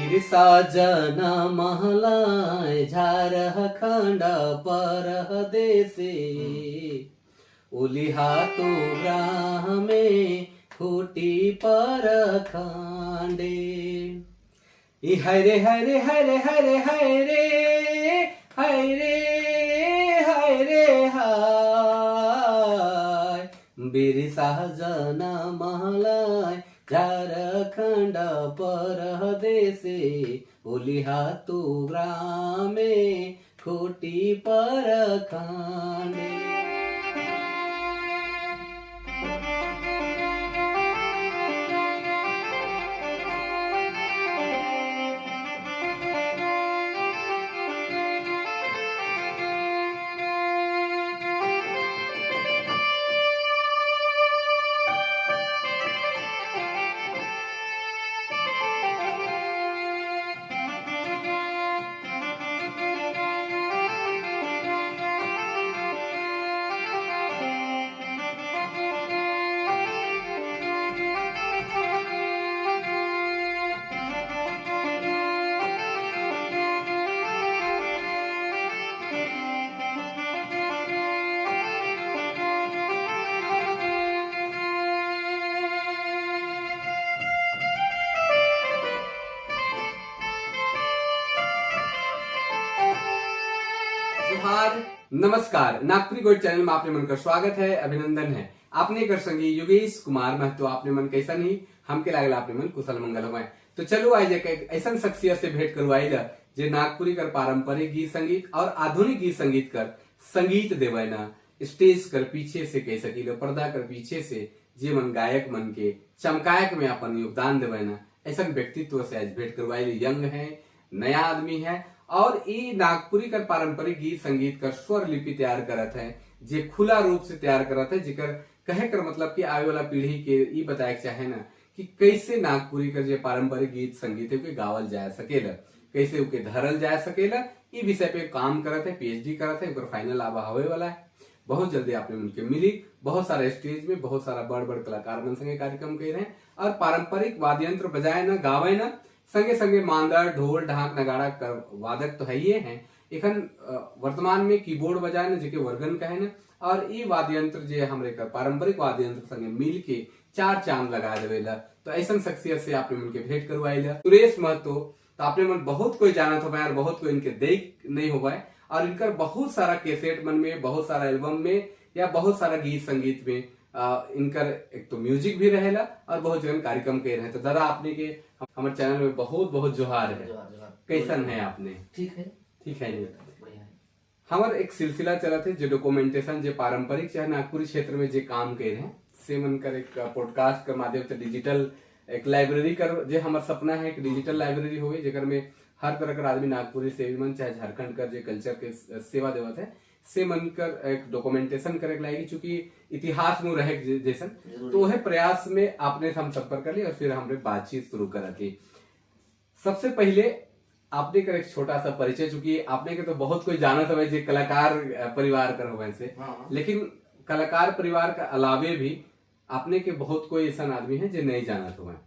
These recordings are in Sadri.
बिरसा जना महलाय झारखंड परदेसी, उलिहा तू ग्रामे खूटी पर खंडे। ई हरे हरे हरे हरे हरे हरे हरे हाय, बिरसा जना महलाय झारखंड परदेसी, ओलिहा तू ग्रामे खूटी पर खांडे। जोहार, नमस्कार। नागपुरी गोल्ड चैनल में आपने मन का स्वागत है, अभिनंदन है। आपने कर संगी योगेश कुमार महतो। आपने मन कैसा नहीं, हमके लागल आपने मन कुशल मंगल हुआ। तो चलो आज एक ऐसा शख्सियत से भेंट करवाई जे नागपुरी कर पारंपरिक गीत संगीत और आधुनिक गीत संगीत कर संगीत देवे ना, स्टेज कर पीछे से कह सकीलो, पर्दा कर पीछे से जे मन गायक मन के चमकायक में अपन योगदान देवे ना, ऐसा व्यक्तित्व से आज भेंट करवाई। यंग है, नया आदमी है और ई नागपुरी कर पारंपरिक गीत संगीत कर स्वर लिपि तैयार करत है, जे खुला रूप से तैयार करत है, जेकर कहे कर मतलब कि आवे वाला पीढ़ी के ई बताए के चाहे ना कि कैसे नागपुरी कर जे पारंपरिक गीत संगीत है उके गावल जा सकेला, कैसे उके धरल जा सकेला, ई विषय पे काम करत है, पीएचडी करत है, ओकर फाइनल आवा होवे वाला है। बहुत जल्दी आपने उनके मिली। बहुत सारे स्टेज में बहुत सारा बड़ बड़ कलाकार मन संगे कार्यक्रम कर रहे हैं और पारंपरिक वाद्य यंत्र बजाए ना, गावे ना, संगे संगे मांदर, ढोल, ढाक, नगाड़ा कर वादक तो है ही हैं। एखन वर्तमान में कीबोर्ड बजाए ना, जेके वर्गन कहे ना, और ई वाद्य यंत्र जे हमरे कर पारंपरिक वाद्य यंत्र संगे मिल के चार चांद लगा देवेला। तो ऐसा शख्सियत से आपने उनके भेंट करवाई। सुरेश महतो तो आपने मन बहुत कोई जानत हो और बहुत कोई इनके देख नहीं हो पाए और इनकर बहुत सारा कैसेट मन में, बहुत सारा एल्बम में या बहुत सारा गीत संगीत में इनकर एक तो म्यूजिक भी रहेला और बहुत जगह कार्यक्रम कर रहे हैं। तो दादा आपने के हमारे चैनल में बहुत बहुत जोहार है। जोहार जोहार। कैसन है आपने? ठीक है। ठीक है जी। बढ़िया है। हमार एक सिलसिला चलत है जो डॉक्यूमेंटेशन जो पारंपरिक चाहे नागपुरी क्षेत्र में जो काम कर रहे हैं से मन कर एक पॉडकास्ट के माध्यम से डिजिटल एक लाइब्रेरी कर जे हमार सपना है कि डिजिटल लाइब्रेरी होवे, जेकर में हर तरह का आदमी नागपुरी सेवी मन चाहे झारखंड कर जे कल्चर के सेवा देवत है से मन कर एक डॉक्यूमेंटेशन करे लाएगी, चूंकि इतिहास में रहे जैसन। तो वह प्रयास में आपने हम संपर्क कर लिया और फिर हमने बातचीत शुरू करा थी। सबसे पहले आपने कर एक छोटा सा परिचय, चूंकि आपने के तो बहुत कोई जाना था जे कलाकार परिवार कर हो से, लेकिन कलाकार परिवार का अलावे भी आपने के बहुत कोई ऐसा आदमी है जो नहीं जाना था।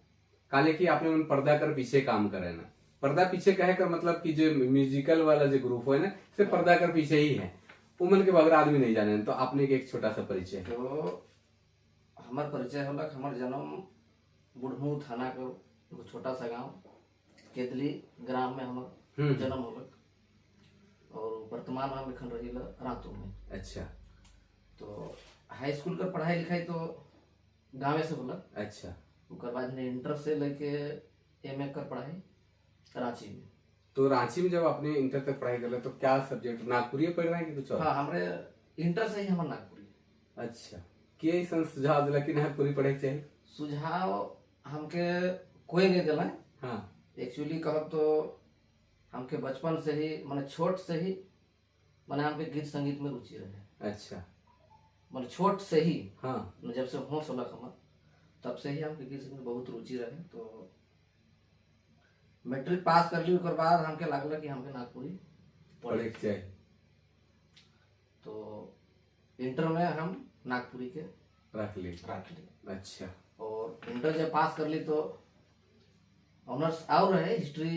काले की आपने उन पर्दा कर पीछे काम करे ना, पर्दा पीछे कहे कर मतलब कि जो म्यूजिकल वाला जो ग्रुप है ना, सिर्फ पर्दा कर पीछे ही है, उमन के बगैर आदमी नहीं जाने। तो आपने के एक छोटा सा परिचय। तो हमार परिचय होला, हमार जन्म बुढ़मू थाना के एगो छोटा सा गांव केदली ग्राम में हमार जन्म होला और वर्तमान में हम एखन रहिला रातू में। अच्छा। तो हाई स्कूल का पढ़ाई लिखाई तो गाँव से होला। अच्छा। उसके बाद इंटर से लेके एम ए कर पढ़ाई रांची में। तो रांची में जब आपने इंटर तक पढ़ाई कर लिया तो क्या सब्जेक्ट नागपुरी पढ़ रहे हैं कि कुछ और? हाँ, हमरे इंटर से ही हमारे नागपुरी। अच्छा, के ऐसा सुझाव दिला कि नागपुरी पढ़े के चाहिए? सुझाव हमके कोई नहीं दिला। हाँ। एक्चुअली कहब तो हमके बचपन से ही, माने छोट से ही, माने हमके गीत संगीत में रुचि रहे। अच्छा। माने छोट से ही। हाँ। जब से होश होला हमार तब से ही हमके गीत संगीत में बहुत रुचि रहे। तो मैट्रिक पास कर ली, उसके बाद हमके लागल कि हमके नागपुरी पढ़े के चाहिए। तो इंटर में हम नागपुरी के रख ली। रख ली। अच्छा। और इंटर जब पास कर ली तो ऑनर्स और रहे हिस्ट्री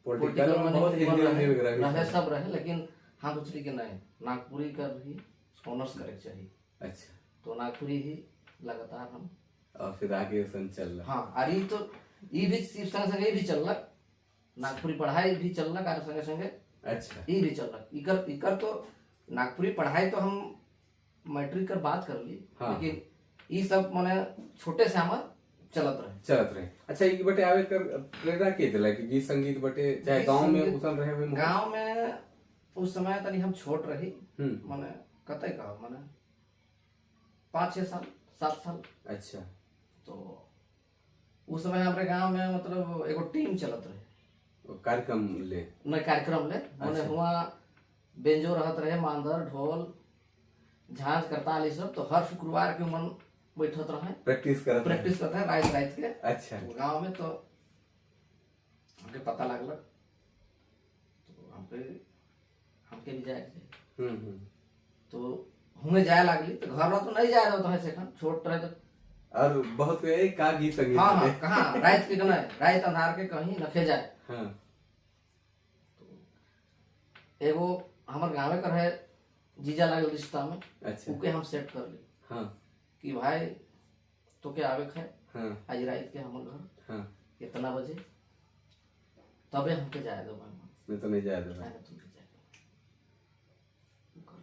पॉलिटिकल बहुत हिंदी वगैरह रहे सब रहे, लेकिन हम सोचली कि नहीं नागपुरी कर ही ऑनर्स करे चाहिए। अच्छा, तो नागपुरी ही लगातार हम और फिर आगे चल रहा। हाँ, और ये तो ये भी संगे संगे भी चललक, नागपुरी पढ़ाई भी चललक और संगे संगे अच्छा ये भी चललक। इकर इकर तो नागपुरी पढ़ाई तो हम मैट्रिक कर बात कर ली। हाँ। लेकिन ये सब माने छोटे से हमार चलत रहे। अच्छा, ये बटे आवे कर प्रेरणा के दिला कि गीत संगीत बटे चाहे गांव में उसन रहे हुए? गांव में उस समय तनी हम छोट रही, माने कतई कहो माने 5-6 साल 7 साल। अच्छा, तो उस समय हमारे गांव में मतलब एगो टीम चलत रहे कार्यक्रम ले न कार्यक्रम ले। माने हुआ बेंजो रहत रहे, मांदर ढोल झांझ करताल ये सब, तो हर शुक्रवार के मन बैठत रहे प्रैक्टिस करत रहे रात रात के। अच्छा, तो गांव में तो हमके पता लागल तो हमके भी जाए के। तो हमें जाए लागली तो घर वाला तो नहीं जाए तो है सेखन छोट रहे तो और बहुत का गीत संगीत। हाँ हाँ, कहाँ रात के कना रात अंधार के कहीं नखे जाए। हाँ, तो एगो हमर गाँव के रहे जीजा लागल रिश्ता में। अच्छा, उके हम सेट कर ली। हाँ, कि भाई तो के आवे है। हाँ, आज रात के हमर घर। हाँ, इतना बजे तबे हमके जाए दो, मैं तो नहीं जाए दो।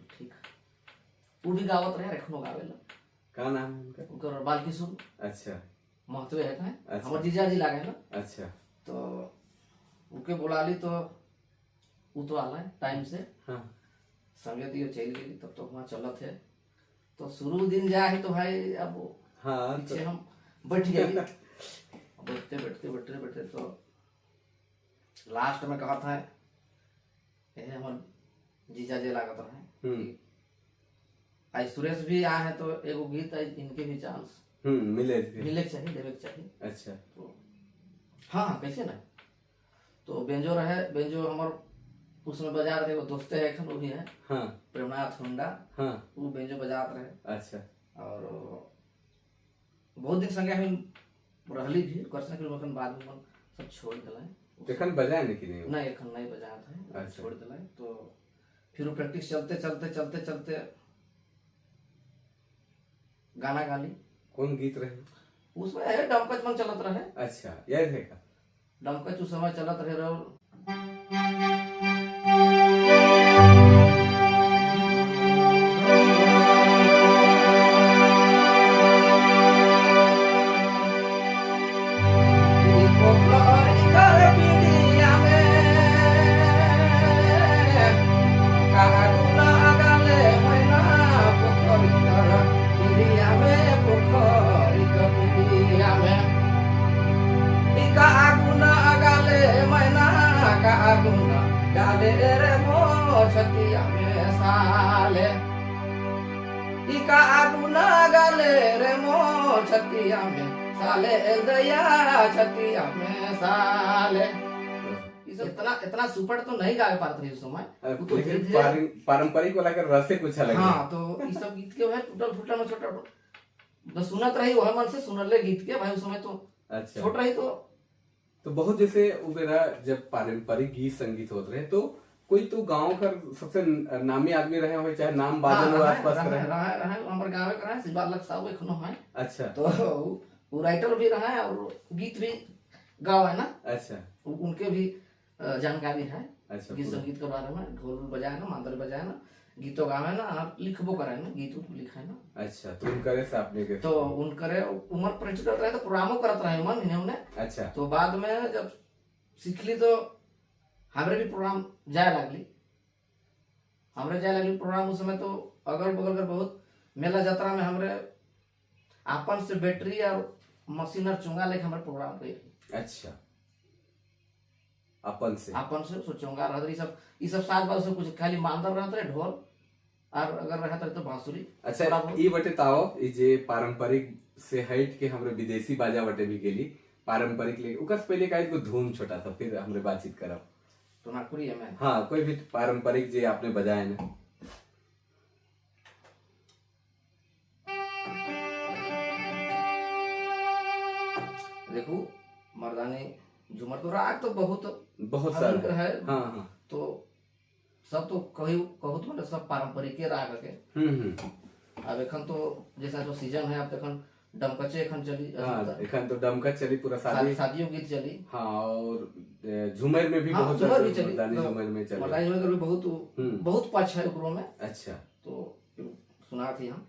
ठीक, वो भी गावत रहे, एखनो गावेला। का नाम है उनका? उनकर बालकिशुन। अच्छा, महत्व है का। अच्छा, हमर जीजा जी लागे ना। अच्छा, तो उके बुला ली तो उ तो आला टाइम से। हाँ, संगे दियो चल गई तब तो वहाँ चलत है। तो शुरू दिन जाए है तो भाई अब हाँ पीछे तो हम बैठ गए। बैठते बैठते बैठते बैठते तो लास्ट में कहा था ये हमार जीजा जी लागत रहे आज सुरेश भी आए हैं तो एगो गीत आज इनके भी चांस मिले मिले चाहिए, देवे के चाहिए। अच्छा, तो हाँ कैसे ना। तो बेंजो रहे, बेंजो हमार उसमें बजा रहे, वो दोस्ते है वो भी है। हाँ, प्रेमनाथ हुंडा। हाँ, वो बेंजो बजात रहे। अच्छा, और बहुत दिन संगे हम रहली भी कर सके, बाद में सब छोड़ दिला। एखन बजाए नहीं कि नहीं? नहीं, एखन नहीं बजात है। अच्छा। छोड़ दिला। तो फिर वो प्रैक्टिस चलते चलते चलते चलते गाना गाली। कौन गीत रहे उसमें? है डमकच मन चलत रहे। अच्छा, याद है का डमकच उस समय चलत रहे रहो। इतना इतना सुपर तो नहीं गा पाते रहे उस समय। तो पारंपरिक वाला का रसे कुछ अलग। हाँ, तो ये सब गीत के भाई टूटल फूटल में छोटा बस सुनत रही वह मन से सुनले गीत के भाई उस समय तो। अच्छा, छोट रही तो बहुत जैसे उबेरा जब पारंपरिक गीत संगीत होते रहे तो कोई तो गांव का सबसे नामी आदमी रहे हो, चाहे नाम बादल हो आसपास रहे। रहे हमारे गांव के रहे शिवालक साहब एखनो है। अच्छा, तो वो राइटर भी रहा है और गीत भी गाँव है ना। अच्छा, उनके भी जानकारी है। अच्छा, गीत संगीत के बारे में, ढोल बजाए ना, मांदर बजाए ना, गीतो गावे ना, आप लिखबो करे ना, गीत लिखे ना। अच्छा, तो उनकरे से आपने के तो उनकरे उम्र प्रैक्टिस करते रहे तो प्रोग्रामो करत रहे उमर इन्हें। अच्छा, तो बाद में जब सीखली तो हमरे भी प्रोग्राम जाए लागली, हमरे जाए लागली प्रोग्राम उस समय। तो अगल बगल कर बहुत मेला यात्रा में हमरे आपन से बैटरी और मशीन और चुंगा लेके हमारे प्रोग्राम गई। अच्छा, अपन से सो चोंगा रहत रही सब, ई सब साज बाज सब कुछ, खाली मांदर रहत रहे ढोल और अगर रहत रहे तो बांसुरी। अच्छा, ई बटे ताओ ई जे पारंपरिक से हट के हमरे विदेशी बाजा बटे भी गेली पारंपरिक ले ओकर से पहले का एगो धूम छोटा सा फिर हमरे बातचीत करब। तो नागपुरी है मैं। हाँ, कोई भी पारंपरिक जे आपने बजाए ना। देखो मर्दानी झूमर तो राग तो बहुत बहुत सारा है। हाँ हाँ, तो सब तो कही कहू तो मतलब सब पारंपरिक राग के। अब एखन तो जैसा जो सीजन है, अब एखन डमकचे एखन चली। हाँ, एखन तो डमकच चली पूरा शादी, शादियों गीत चली। हाँ, और झूमर में भी। हाँ, बहुत झूमर भी चली, मर्दानी झूमर में चली, मर्दानी झूमर भी बहुत बहुत पक्ष है ओकरो में। अच्छा, तो सुना थी हम।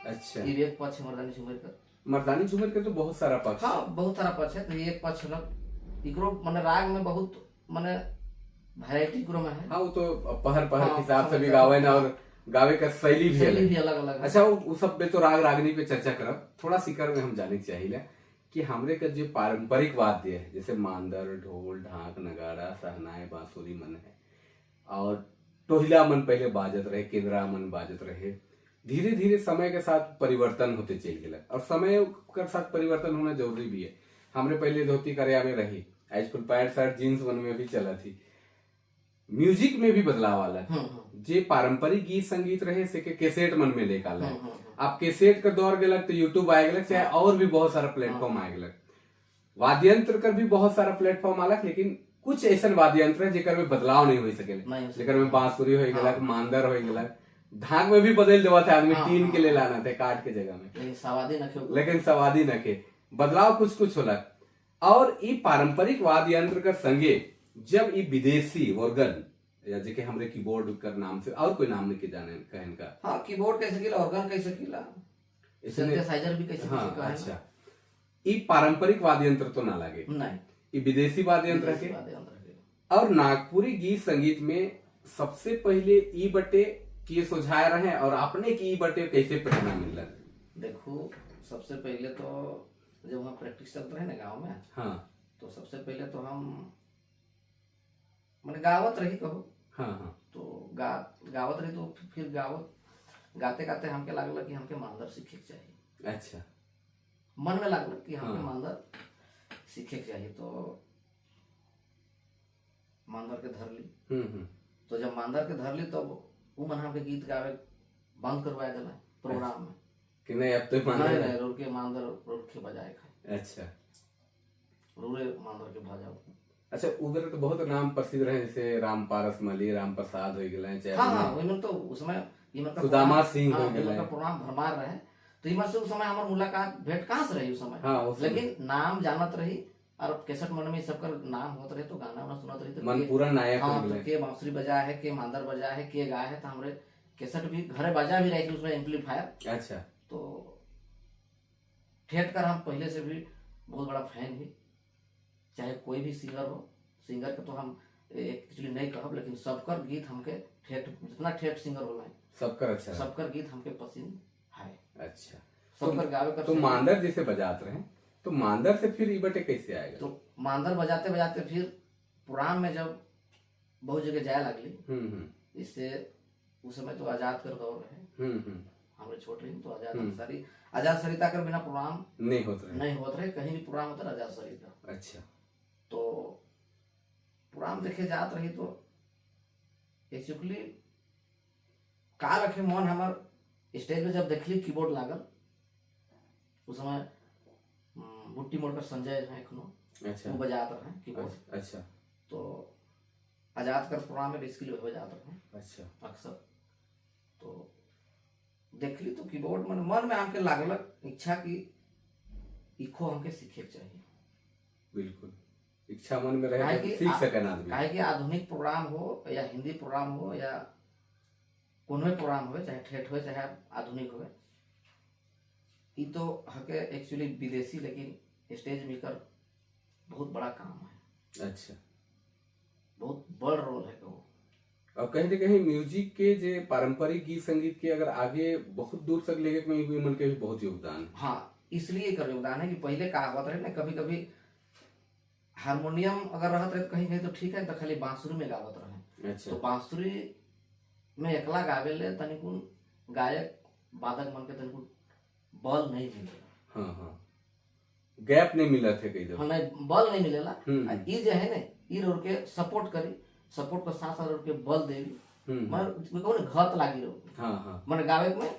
अच्छा, ये एक पक्ष मर्दानी झूमर का। मर्दानी झूमर के तो बहुत सारा पक्ष। हाँ, बहुत सारा पक्ष है। तो ये एक पक्ष अलग इकरो माने राग में बहुत माने वैरायटी इकरो में है। हाँ, वो तो पहर पहर के हाँ, हिसाब से भी गावे ना, और गावे का शैली भी शैली भी अलग अलग है। अच्छा, वो सब पे तो राग रागनी पे चर्चा करब, थोड़ा सिकर में हम जाने के चाहिए कि हमरे का जो पारंपरिक वाद्य है जैसे मांदर, ढोल, ढाक, नगाड़ा, सहनाए, बांसुरी मन है, और टोहिला मन पहले बाजत रहे, केंद्रा मन बाजत रहे, धीरे धीरे समय के साथ परिवर्तन होते चल गए, और समय के साथ परिवर्तन होना जरूरी भी है। हमरे पहले धोती करिया में रही, आज फुल पैंट शर्ट जीन्स मन में भी चला थी। म्यूजिक में भी बदलाव आला, जे पारंपरिक गीत संगीत रहे से के कैसेट मन में लेकर आला। आप कैसेट का दौर गेलक तो यूट्यूब आए गेलक, चाहे और भी बहुत सारा प्लेटफॉर्म आए गेलक। वाद्ययंत्र कर भी बहुत सारा प्लेटफॉर्म आलक, लेकिन कुछ ऐसा वाद्ययंत्र है जेकर में बदलाव नहीं हो सके, जेकर में बांसुरी हो गेलक, मांदर हो गेलक, ढाक में भी बदल देवा था आदमी। हाँ, टीन हाँ, के लिए लाना थे काट के जगह में, लेकिन सवादी नखे, लेकिन सवादी नखे बदलाव कुछ कुछ होला। और ई पारंपरिक वाद्य यंत्र कर संगे जब ई विदेशी ऑर्गन या जेके हमरे कीबोर्ड कर नाम से और कोई नाम नहीं के जाने कहन का। हाँ, कीबोर्ड कह सकीला, ऑर्गन कह सकीला, सिंथेसाइजर भी कह सकीला। हाँ, अच्छा, ई पारंपरिक वाद्य यंत्र तो ना लागे, नहीं, ई विदेशी वाद्य यंत्र के। और नागपुरी गीत संगीत में सबसे पहले ई बटे किए सुझाए रहे और अपने की बटे कैसे प्रेरणा मिला? देखो, सबसे पहले तो जब वहाँ प्रैक्टिस चलते रहे ना गांव में, हाँ, तो सबसे पहले तो हम मैंने गावत रही कहो। हाँ हाँ, तो गावत रही तो फिर गावत गाते गाते हमके लागल कि हमके मांदर सीखे के चाहिए। अच्छा, मन में लागल कि हमके हाँ। मांदर सीखे के चाहिए, तो मांदर के धर ली। तो जब मांदर के धर ली तब तो वो मन हमके गीत गावे बंद करवाए दिला प्रोग्राम में कि नहीं अब तो मांदर नहीं, रोड के मांदर रोड के बजाए खाए। अच्छा, रोड़े मांदर के बजाओ। अच्छा, उधर तो बहुत नाम प्रसिद्ध रहे जैसे राम पारस मली, राम प्रसाद हो गए, चाहे हाँ हाँ, वही तो उस समय सुदामा सिंह हो गए, प्रोग्राम भरमार रहे, तो इमर से उस समय हमार मुलाकात भेंट कहाँ से रही उस समय। हाँ, लेकिन नाम जानत रही और कैसेट मन में सबका नाम होत रहे तो गाना वाना सुनत रही, तो मनपूरा नायक। हाँ, तो के बांसुरी बजा है, के मांदर बजा है, के गाय है, तो हमरे कैसेट भी घरे बजा भी रही थी उसमें एम्पलीफायर। अच्छा, तो ठेठ कर हम पहले से भी बहुत बड़ा फैन ही, चाहे कोई भी सिंगर हो, सिंगर के तो हम एक्चुअली नहीं कहब, लेकिन सबकर गीत हमके ठेठ, जितना ठेठ सिंगर होला सबकर अच्छा, सबकर गीत हमके पसंद है। अच्छा, सबकर गावे कर। तो मांदर जैसे बजाते रहे तो मांदर से फिर इबटे कैसे आएगा? तो मांदर बजाते बजाते फिर प्रोग्राम में जब बहुत जगह जाए लगली, इससे उस समय तो आजाद कर दौर रहे, हमारे छोट रही तो आजाद सारी आजाद सरिता कर बिना प्रोग्राम नहीं होता रहे, नहीं होत रहे, कहीं भी प्रोग्राम होता आजाद सरिता। अच्छा, तो प्रोग्राम देखे जात रही तो एक्चुअली का रखे मन हमार स्टेज में जब देखली कीबोर्ड लागल उस समय बुट्टी मोड़ कर संजय है एखनो, अच्छा, वो बजात रहे कीबोर्ड। अच्छा, तो आजाद कर प्रोग्राम में बेसिकली वही बजात रहे। अच्छा, अक्सर तो देखली तो कीबोर्ड मन मन में हमके लागल इच्छा की इखो हमके सीखे के चाहिए। बिल्कुल, इच्छा मन में रहे तो सीख सके आदमी। काहे कि आधुनिक प्रोग्राम हो या हिंदी प्रोग्राम हो या कोनो प्रोग्राम हो, चाहे ठेठ हो चाहे आधुनिक हो, ये तो हके एक्चुअली विदेशी, लेकिन स्टेज मेकर बहुत बड़ा काम है। अच्छा, बहुत बड़ रोल है वो। और कहीं ना कहीं म्यूजिक के जे पारंपरिक गीत संगीत के अगर आगे बहुत दूर तक लेके में मन के भी बहुत योगदान है। हाँ, इसलिए कर योगदान है कि पहले का होता रहे ना, कभी कभी हारमोनियम अगर रहत रहे तो कहीं कहीं तो ठीक है, तो खाली बांसुरी में गावत रहे। अच्छा। तो बांसुरी में एकला गावे ले तनिकुन गायक वादक मन के तनिकुन बल नहीं मिलेला। हाँ हाँ, गैप नहीं मिला थे कहीं। हाँ, नहीं बल नहीं मिलेला। ई जे है ना ई रोड के सपोर्ट करी, सपोर्ट के साथ साथ रोड के बल देवी, मगर कहू ना घत लागी रहो। हाँ हाँ, मन गावे में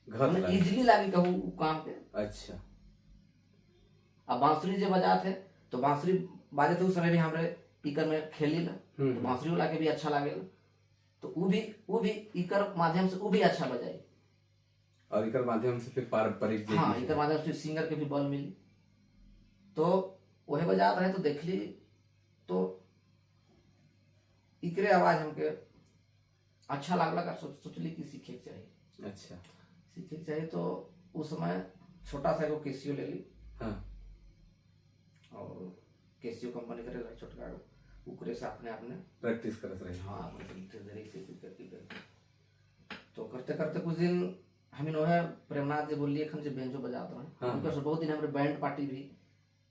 घत इजीली लागी कहू काम के। अच्छा। अब बांसुरी जे बजात है तो बांसुरी बाजे थे उस समय भी हमरे इकर में खेली ला, तो बांसुरी वाला के भी अच्छा लागेला, तो वो भी इकर माध्यम से वो भी अच्छा बजाई और इकर माध्यम से फिर पारंपरिक। हाँ, इकर माध्यम से सिंगर के भी बल मिली। तो वही बजात रहे तो देखली तो इकरे आवाज हमके अच्छा लागला, सोचली कि सीखे के चाहिए। अच्छा, सीखे के चाहिए। तो उस समय छोटा सा एगो केसियो ले ली। हाँ। और केसियो कंपनी करे रहे छोटका, उकरे से अपने अपने प्रैक्टिस करत रहे। हाँ, धीरे धीरे से करके तो करते करते कुछ दिन हम है प्रेमनाथ जी बोलिए हम जो बेंजो बजात रहे। हाँ। उनकर से बहुत दिन हमरे बैंड पार्टी भी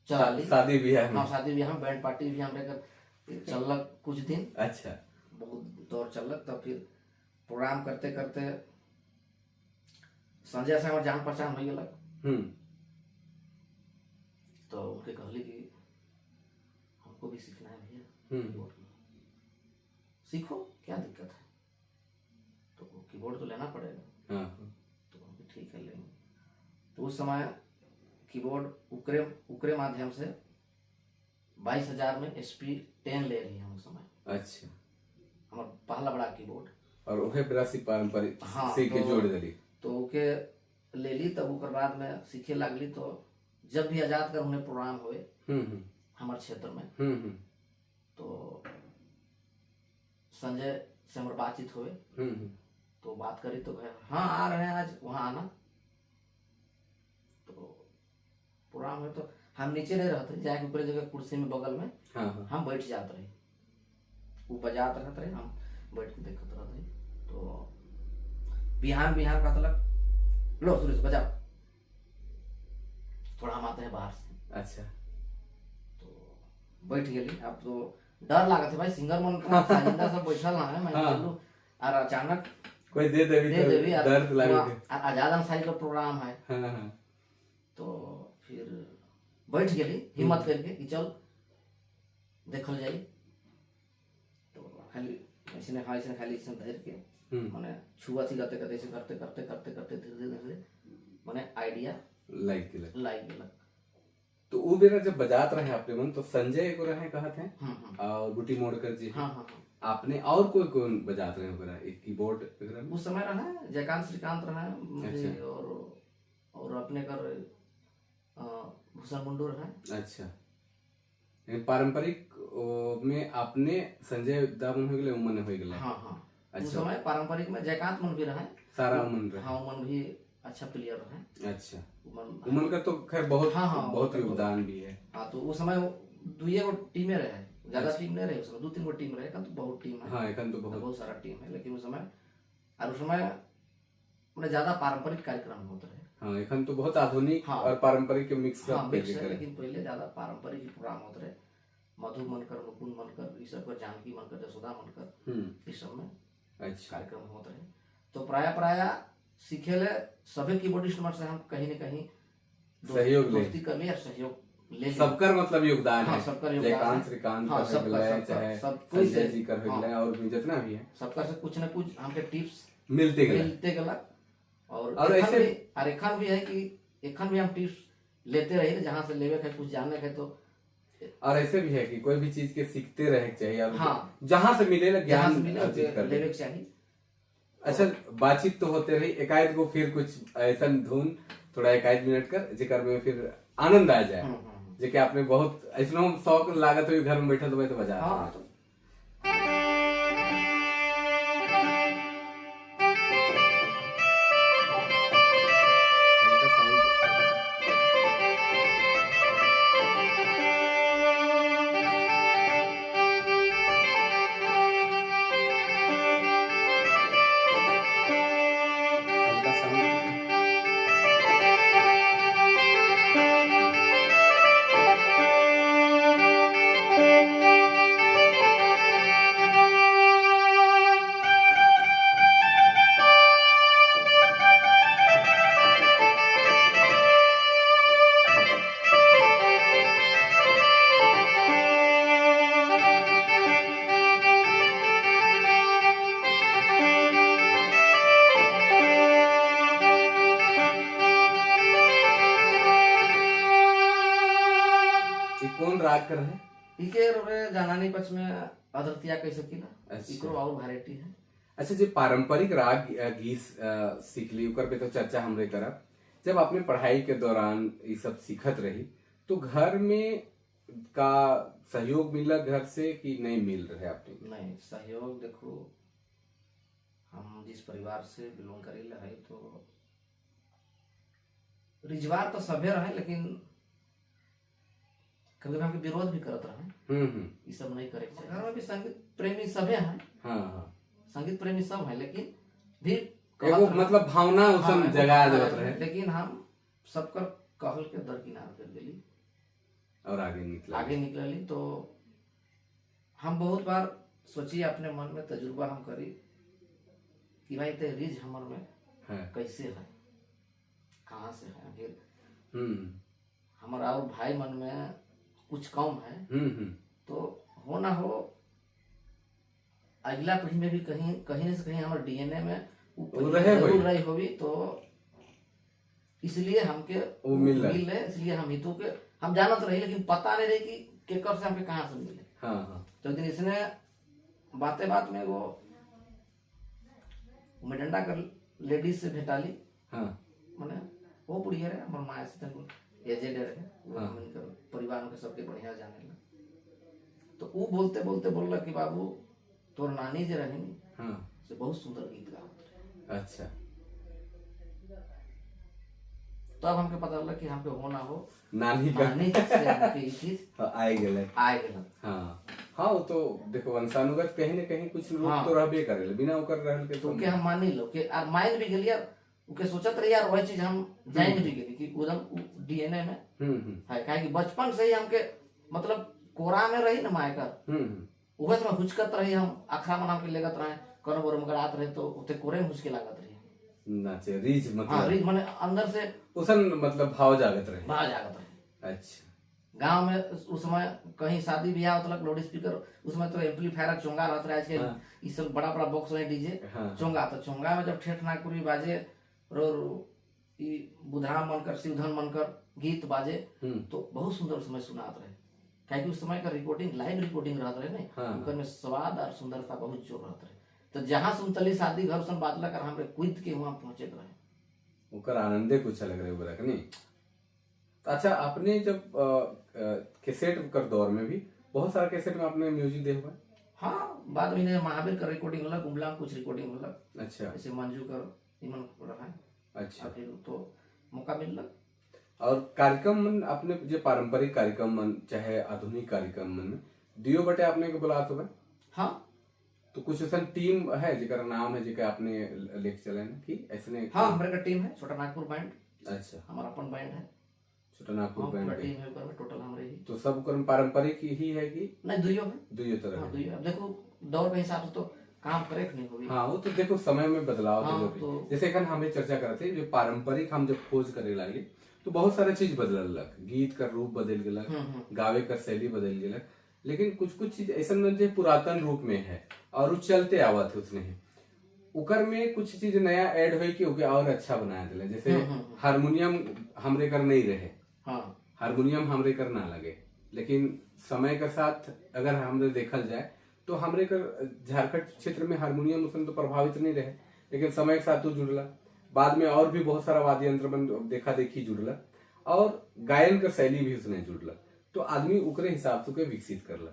चला ली। शादी ब्याह में। हाँ, शादी ब्याह में बैंड पार्टी भी हमरे कर चलक कुछ दिन। अच्छा। बहुत दौर चलक। तब फिर प्रोग्राम करते करते संजय से हमार जान पहचान हो गया। तो उनके कहली कि हमको भी सीखना है भैया कीबोर्ड। सीखो, क्या दिक्कत है, तो कीबोर्ड तो लेना पड़ेगा। हाँ। तो उनके ठीक है लेंगे। तो उस समय कीबोर्ड उकरे उकरे माध्यम से 22,000 में SP10 ले रही हम उस समय। अच्छा। हमार पहला बड़ा कीबोर्ड और वह बरासी पारंपरिक। हाँ, सीख के जोड़ दिली तो ओके ले ली। तब ओकर बाद में सीखे लागली। तो जब भी आजाद कर उन्हें प्रोग्राम हुए हमारे क्षेत्र में, तो संजय से हमारे बातचीत हुए। तो बात करी तो भाई हाँ आ रहे हैं आज, वहाँ आना। तो प्रोग्राम हुए तो हम नीचे नहीं रहते, जाके ऊपर जगह कुर्सी में बगल में। हाँ। हम बैठ जाते रहे, वो बजाते रहते रहे, हम बैठ के देखते रहते रहे। तो बिहान बिहान का तलक लो सुरेश बजाओ, थोड़ा हम आते हैं बाहर से। अच्छा। तो बैठ गई। अब तो डर लागत है भाई, सिंगर मन तो साजिंदा सब बैठल ना है, मैं चलू और अचानक कोई दे देवी दे देवी तो दर्द लागे। आजाद अंसारी का प्रोग्राम है। हाँ हाँ। तो फिर बैठ गई हिम्मत करके कि चल देखल जाई। तो खाली ऐसे हाँ ऐसे खाली ऐसे धर के माने छुआ थी करते करते ऐसे करते करते करते करते धीरे धीरे धीरे माने आइडिया लाइक गेलक। लाइक गेलक। तो वो बेरा जब बजात रहे आपने मन तो संजय को रहे कहा थे और गुटी मोड़कर जी। हाँ हाँ हाँ। आपने और कोई कौन बजात रहे वगैरह एक कीबोर्ड वगैरह उस समय रहा जयकांत श्रीकांत रहा। अच्छा। और अपने कर भूषण मुंडू रहा। अच्छा। पारंपरिक में आपने संजय दामन हो गए उमन हो गए। हाँ हाँ। अच्छा। उस समय पारंपरिक में जयकांत मन भी रहा, सारा उमन रहा। हाँ, उमन भी अच्छा प्लेयर रहा। अच्छा। उमन का तो खैर बहुत। हाँ हाँ, बहुत योगदान भी है। हाँ, तो उस समय दुइये गो टीमें रहे, ज्यादा टीम नहीं रहे उस समय, 2-3 गो टीम रहे। तो बहुत टीम है। हाँ, एखन तो बहुत सारा टीम है, लेकिन उस समय और उस समय मैंने ज्यादा पारंपरिक कार्यक्रम होते रहे। हाँ, एखन तो बहुत आधुनिक। हाँ। और पारंपरिक के मिक्स। हाँ, मिक्स है, लेकिन पहले ज्यादा पारंपरिक प्रोग्राम होते रहे। मधु मनकर, मुकुंद मनकर, ये सब कर, जानकी मनकर, जसोदा मनकर, इस सब में अच्छा कार्यक्रम होते रहे। तो प्राय प्राय सीखे ले सभी कीबोर्डिस्ट मन से हम कहीं न कहीं सहयोग ले दोस्ती कर लिया, सहयोग ले सबकर मतलब योगदान हाँ, है। सबकर योगदान जयकांत श्रीकांत हाँ, कर सबका, चाहे सब कोई संजय जी कर हाँ, और भी जितना भी है सबका से कुछ न कुछ हमके टिप्स मिलते गए मिलते गला। और ऐसे और एखन भी है कि एखन भी हम टिप्स लेते रहे, जहाँ से लेवे है कुछ जानने है तो। और ऐसे भी है कि कोई भी चीज के सीखते रहे चाहिए और हाँ, जहाँ से मिले ज्ञान मिले अर्जित कर लेवे चाहिए। अच्छा, बातचीत तो होते रही, एकाएक को फिर कुछ ऐसा धुन थोड़ा 1 मिनट कर जिकर में फिर आनंद आ जाए, जेके आपने बहुत ऐसा शौक लागत हुई घर में बैठा तो तो बजा। हाँ, तो कर रहे? इके रे जानानी पक्ष में अधरतिया कह सकीला। अच्छा। इकरो और वैरायटी है। अच्छा, जो पारंपरिक राग गीत सीखली ओकर पे तो चर्चा हमरे करब। जब आपने पढ़ाई के दौरान ये सब सीखत रही तो घर में का सहयोग मिला घर से कि नहीं मिल रहे आपने? नहीं सहयोग, देखो हम जिस परिवार से बिलोंग करेला है तो रिजवार तो सभे रहे, लेकिन कभी कभी हमके विरोध भी करत रहे, ये सब नहीं करे के चाहिए। घर में भी संगीत प्रेमी सभे हैं। हाँ हाँ, संगीत प्रेमी सब हैं, लेकिन भी एगो मतलब भावना उसन हाँ, जगा देवत रहे, लेकिन हम सबकर कहल के दरकिनार कर देली और आगे निकला। आगे निकलली। तो हम बहुत बार सोची अपने मन में, तजुर्बा हम करी कि भाई ते रीज हमर में हाँ। कैसे है, कहाँ से है। फिर हमारा और भाई मन में कुछ कम है, तो हो ना हो अगला पीढ़ी में भी कहीं कहीं से कहीं हमारे डीएनए में वो रहे जरूर होई। रही होगी। तो इसलिए हमके वो मिल रहा। मिले, इसलिए हम हितु के हम जानत रही, लेकिन पता नहीं रही कि केकर से हमके कहाँ से मिले। हाँ हाँ। तो एक दिन इसने बातें बात में वो मिडंडा कर लेडीज से भेटाली। हाँ। माने वो बुढ़िया रहे, हमार माँ से तनको एजेड रहे, वो हाँ। हमन के परिवार के सबके बढ़िया जाने ला। तो वो बोलते बोलते बोलला कि बाबू तोर नानी जे रहे नी, हाँ। से बहुत सुंदर गीत गावत रहे। अच्छा। तब हमके पता चला कि हमके हो ना हो नानी का नानी से हमके ई चीज हाँ, आए गेले। आए गेल। हाँ हाँ, वो तो देखो वंशानुगत कहीं ना कहीं कुछ रूप हाँ। तो रहबे करेले, बिना ओकर रहल के तो के हम मानी लो के और मान भी गेली यार, ओके सोचत रही यार वही चीज हम जान भी गेली कि एकदम डीएनए में है। काहे कि बचपन से ही हमके मतलब कोरा में रही ना माय का, उहे समय हुचकत रही, हम अखरा मना के लेगत रहे, कोनो बोर में रात रहे तो उते कोरे में हुचके लागत रही। नाचे रीज मतलब। हाँ, रीज माने अंदर से उसन मतलब भाव जागत रहे। भाव जागत रहे। अच्छा। गांव में उस समय कहीं शादी ब्याह होता लाउड स्पीकर, उसमें तो एम्पलीफायर चोंगा रहता रहे, आजकल हाँ। ये सब बड़ा बड़ा बॉक्स है डीजे। हाँ। चोंगा, तो चोंगा में जब ठेठ नागपुरी बाजे और ई बुधा मनकर शिवधन मनकर गीत बाजे तो बहुत सुंदर उस समय सुनात रहे। काहे कि उस समय का रिकॉर्डिंग लाइव रिकॉर्डिंग रहत रहे ने, हाँ। ओकर में स्वाद और सुंदरता बहुत जोर रहत रहे। तो जहाँ सुनतली शादी घर सुन बाजला कर हमरे कूद के वहाँ पहुंचे रहे, ओकर आनंदे कुछ अलग रहे बोला नहीं। तो अच्छा, आपने जब कैसेट कर दौर में भी बहुत सारा कैसेट में आपने म्यूजिक दे हुआ? हाँ, बाद में महावीर का रिकॉर्डिंग होला, गुमला में कुछ रिकॉर्डिंग होला। अच्छा। ऐसे मंजू कर इमन रहा है। अच्छा। फिर तो मौका मिलला। और कार्यक्रम मन अपने जो पारंपरिक कार्यक्रम मन चाहे आधुनिक कार्यक्रम मन में दियो बटे आपने के बुलात होगा? हाँ। तो कुछ ऐसा टीम है जेकर नाम है जेकर आपने लेके चले ना कि ऐसे नहीं? हाँ, हमारे का टीम है छोटा नागपुर बैंड। अच्छा। हमारा अपन बैंड है छोटा नागपुर हाँ, बैंड पूरा के। टीम है ऊपर में टोटल हमरे ही। तो सब क्रम पारंपरिक ही है कि नहीं, दुइयो है। दुइयो तरह हाँ, है। दुइयो। अब देखो दौर के हिसाब से तो काम करे नहीं होगी। हाँ, वो तो देखो समय में बदलाव तो हाँ, जरूरी। तो जैसे एखन हमें चर्चा करते थे जो पारंपरिक हम जब खोज करे लागली तो बहुत सारा चीज बदल लग, गीत का रूप बदल गेलक, गावे का शैली बदल गेलक, लेकिन कुछ कुछ चीज ऐसा मन जे पुरातन रूप में है और वो चलते आवत है उसने ही। उकर में कुछ चीज नया ऐड हुई कि ओके और अच्छा बनाया दिला। जैसे हारमोनियम हमरे कर नहीं रहे। हाँ। हारमोनियम हमरे कर ना लगे, लेकिन समय के साथ अगर हमरे देखल जाए तो हमरे कर झारखंड क्षेत्र में हारमोनियम उसमें तो प्रभावित नहीं रहे, लेकिन समय के साथ तो जुड़ला। बाद में और भी बहुत सारा वाद्य यंत्र बन देखा देखी जुड़ला और गायन का शैली भी उसने जुड़ला, तो आदमी उकरे हिसाब से विकसित करला।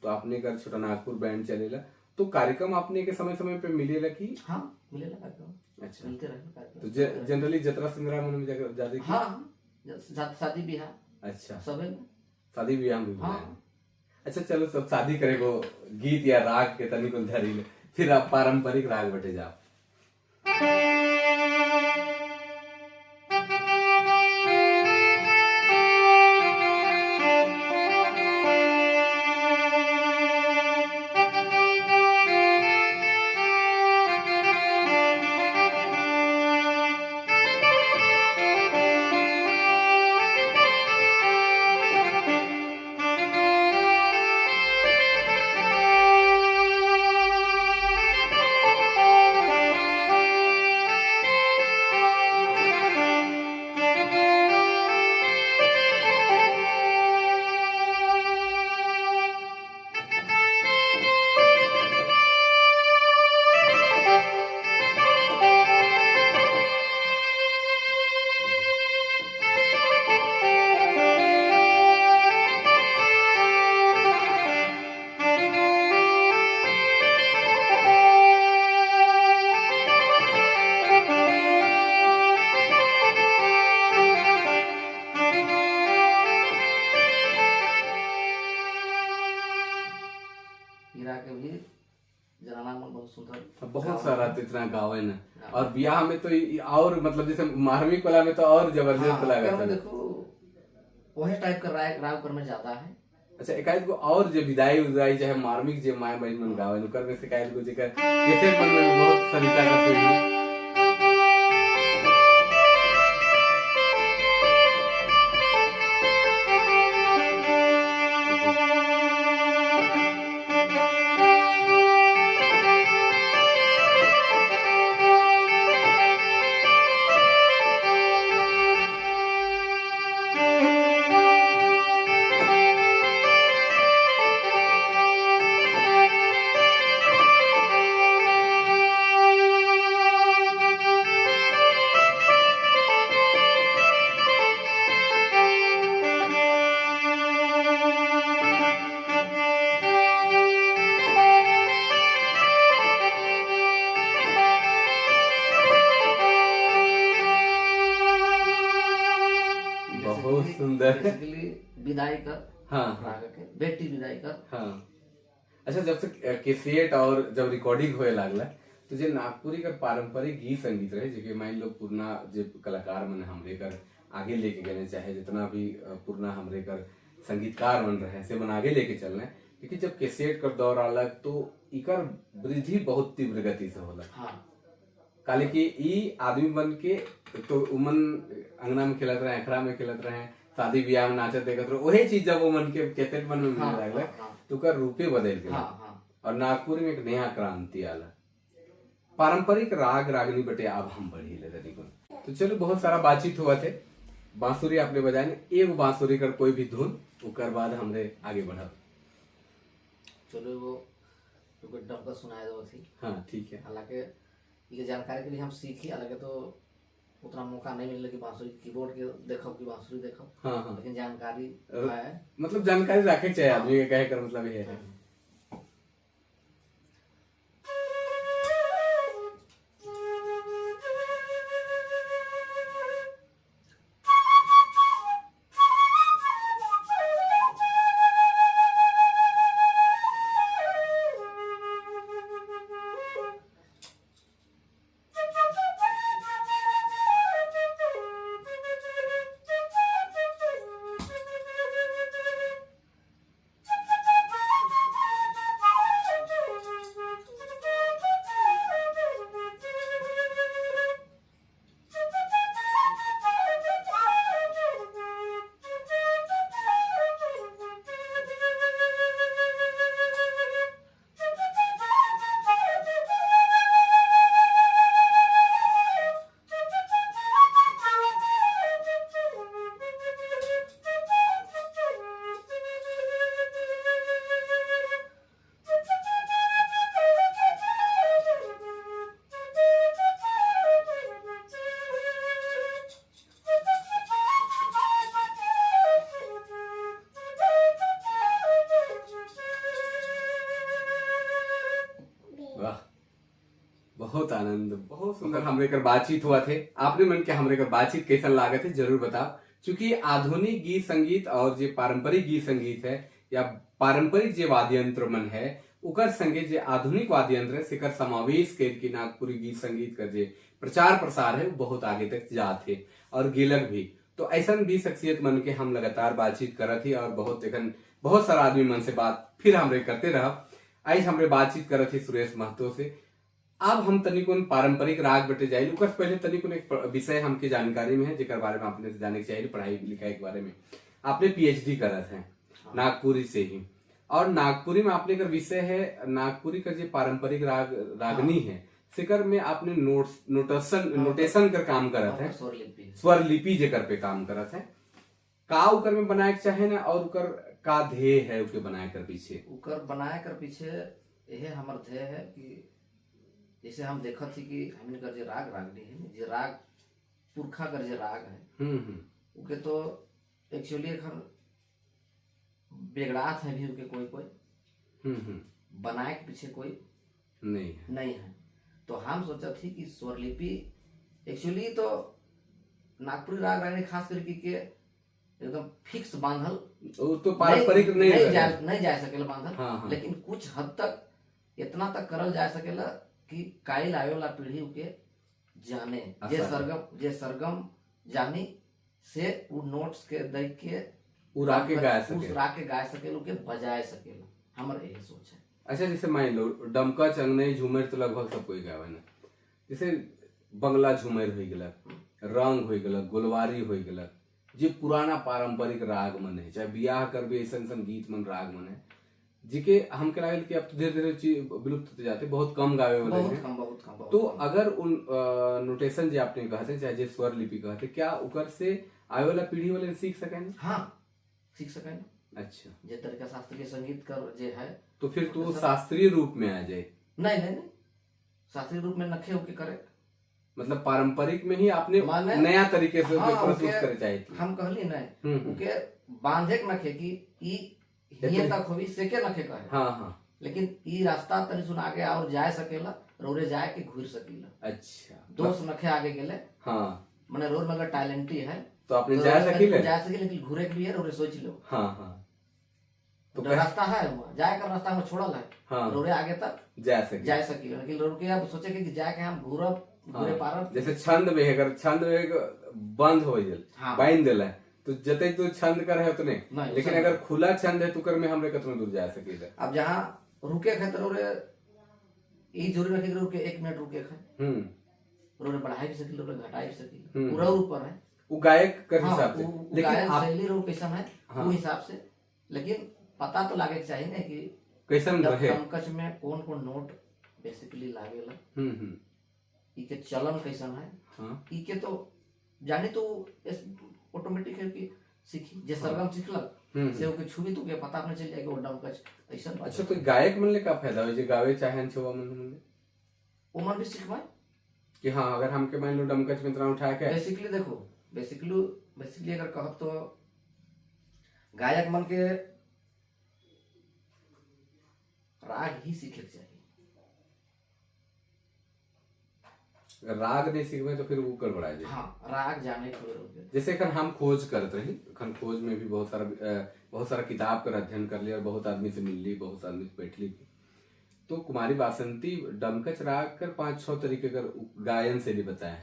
तो आपने कर छोटा नागपुर बैंड चलेला तो कार्यक्रम आपने के समय समय पे मिलेला कि? हाँ, मिलेला कार्यक्रम। अच्छा। मिलते रहे कार्यक्रम। तो जनरली जतरा सिंदरा मन में जाते? हाँ, शादी ब्याह। अच्छा। सबे में। शादी ब्याह में भी हाँ। बुलाए। अच्छा चलो, सब शादी करे को गीत या राग के तनी को धरी ले, फिर आप पारंपरिक राग बटे जाओ। मन बहुत सुंदर बहुत सारा तो इतना गावे ना। और ब्याह में तो और मतलब जैसे मार्मिक वाला में तो और जबरदस्त लगा था। देखो वही टाइप का राग कर में ज्यादा है। अच्छा एकाएक को और जे विदाई उदाई चाहे मार्मिक जे my बहन मन गावे उकर में शिकायत को जेकर जैसे मन में बहुत सरिता करते हैं। बहुत सुंदर। बेसिकली विदाई कर, हाँ राग के बेटी विदाई कर, हाँ। अच्छा जब से कैसेट और जब रिकॉर्डिंग होए लागला तो जे नागपुरी का पारंपरिक गीत संगीत रहे जेके मान लो पुरना जे कलाकार मन हमरे कर आगे लेके गए, चाहे जितना भी पुरना हमरे कर संगीतकार मन रहे से मन आगे लेके चलना है। लेकिन जब कैसेट कर दौर आलग तो इकर वृद्धि बहुत तीव्र गति से होला। हाँ काले कि ई आदमी बन के तो उमन अंगना में खेलत रहे, अखड़ा में खेलत रहे, शादी ब्याह में नाचत देखत रहे, वही चीज जब उमन के कैसेट मन में मिले लागल तो उकर रूपे बदल गया। और नागपुर में एक नया क्रांति आला, पारंपरिक राग रागनी बटे अब हम बढ़ी ले तरीकों। तो चलो बहुत सारा बातचीत हुआ थे। बांसुरी आपने बजाए, एक बांसुरी कर कोई भी धुन उकर बाद हमरे आगे बढ़ा। चलो वो डमका सुनाए दो थी। हाँ ठीक है। हालांकि ये जानकारी के लिए हम सीखी, हालांकि तो उतना मौका नहीं मिले कि बांसुरी कीबोर्ड के देखो कि बांसुरी देखो। हाँ हाँ। लेकिन जानकारी है, मतलब जानकारी रखे चाहिए आदमी के, कहे कर मतलब ये है। बहुत आनंद, बहुत सुंदर हमरे कर बातचीत हुआ थे। आपने मन के हमरे कर बातचीत कैसा लागत है जरूर बताओ। क्योंकि आधुनिक गीत संगीत और जो पारंपरिक गीत संगीत है या पारंपरिक जो वाद्य यंत्र मन है उकर संगे जो आधुनिक वाद्य यंत्र है सिकर समावेश करके नागपुरी गीत संगीत का जो प्रचार प्रसार है वो बहुत आगे तक जाते और गिलक भी। तो ऐसा भी शख्सियत मन के हम लगातार बातचीत करत ही और बहुत एखन बहुत सारा आदमी मन से बात फिर हमरे करते रह। आज हमरे बातचीत करत ही सुरेश महतो से। अब हम तनिकुन पारंपरिक राग बटे जाइल, उकर से पहले तनिकुन एक विषय हमके जानकारी में है जेकर बारे में आपने जाने के चाहिए, पढ़ाई लिखाई के बारे में। आपने पीएचडी करत है नागपुरी से ही, और नागपुरी में आपने का विषय है नागपुरी का जो पारंपरिक राग रागनी है सिकर में आपने नोटेशन कर काम करत है, स्वरलिपि जेकर पे काम करत है। का उकर में बनाए चाहे ना और उकर का ध्येय है उके बनाए कर पीछे? उकर बनाए कर पीछे यह हमर ध्येय है कि जैसे हम देखत थी कि हमने कर जे राग रागनी है, जे राग पुरखा कर जे राग है उके तो एक्चुअली एखन बेगड़ात है भी उके कोई कोई बनाए के पीछे कोई नहीं है। तो हम सोचा थी कि स्वरलिपि एक्चुअली तो नागपुरी राग रागनी खास करके के एकदम फिक्स बांधल वो तो पारंपरिक नहीं जा सकेला बांधल। हाँ, हाँ। लेकिन कुछ हद तक इतना तक करल जा सकेला कि काइल आवे वाला पीढ़ी के जाने, जे सरगम जानी से उ नोट्स के देख के उड़ा के गाय सके, उड़ा के गाय सकेला, के बजाए सकेला। हमर यही सोच है। अच्छा, जैसे मान लो डमका चंगनई झूमर तो लगभग सब कोई गावे ना, जैसे बंगला झूमर हो गया, रंग हो गया, गोलवारी हो गया, जे पुराना पारंपरिक राग मन है, चाहे बियाह कर भी ऐसा ऐसा गीत मन राग मन है, जिके हमके लागल कि अब तो धीरे धीरे चीज विलुप्त होते जाते, बहुत कम गावे वाले हैं, बहुत कम। तो अगर उन नोटेशन जो आपने कहते चाहे जे स्वर लिपि कहते, क्या उकर से आवे वाला पीढ़ी वाले सीख सके ना? हाँ, सीख सके ना। अच्छा, जे तरीका शास्त्रीय संगीत कर जे है तो फिर तो शास्त्रीय रूप में आ जाए। नहीं नहीं नहीं, शास्त्रीय रूप में नखे होके करे, मतलब पारंपरिक में ही आपने नया तरीके से प्रस्तुत करे चाहिए। हम कहली नहीं उके बांधे के नखे कि ई हिये तक होई से के नखे कहे। हाँ हाँ, लेकिन ई रास्ता तनी सुन आगे और जाए सकेला, रोरे जाए के घुर सकेला। अच्छा, दोष नखे आगे गेले। हाँ, माने रोड में अगर टैलेंट है तो आपने जा सकेले, जा सकेले, लेकिन घुरे के लिए रोरे सोच लो। हाँ हाँ, तो रास्ता है वहाँ जाए का रास्ता में छोड़ल है। हाँ, रोरे आगे तक जा सके, लेकिन रोड के अब सोचे कि जाके हम घूरब घूरे पारब। जैसे छंद में अगर छंद में बंद हो गेल, बांध देला तो जते तू छंद कर है उतने, लेकिन अगर खुला छंद है तो कर में हमरे कतनो दूर जा सकेला। अब जहाँ रुके खातिर रोरे ई जरूरी रखे रुके 1 मिनट रुके खाए, रोरे बढ़ाई भी सकेला, रोरे घटाई भी सकेला, पूरा ऊपर है वो गायक कर हिसाब से। लेकिन शैली रो कैसन है वो हिसाब से, लेकिन पता तो लागे चाहिए ना कि कैसन रहे, डमकच में कौन कौन नोट बेसिकली लागेला, ई के चलन कैसन है। हाँ, ई के तो जाने तो ऑटोमेटिक है कि सीखी जे सरगम सीखलक से ओके छुबी तो के पता अपने चल जाएगा वो डमकच ऐसा। अच्छा, तो गायक मन ले का फायदा हो जे गावे चाहे छुआ मन मन वो मन भी सिखवाए कि हाँ अगर हमके मान लो डमकच में इतना उठा के बेसिकली देखो, बेसिकली अगर कहब तो गायक मन के राग ही सीखे के चाहिए। अगर राग नहीं सीखबे तो फिर वो गड़बड़ा जाए। हाँ, राग जाने के जैसे अखन हम खोज करत रही, अखन खोज में भी बहुत सारा किताब कर अध्ययन कर लिया और बहुत आदमी से मिल ली, बहुत आदमी से बैठ ली, तो कुमारी बासंती डमकच राग कर 5-6 तरीके कर गायन शैली बताया,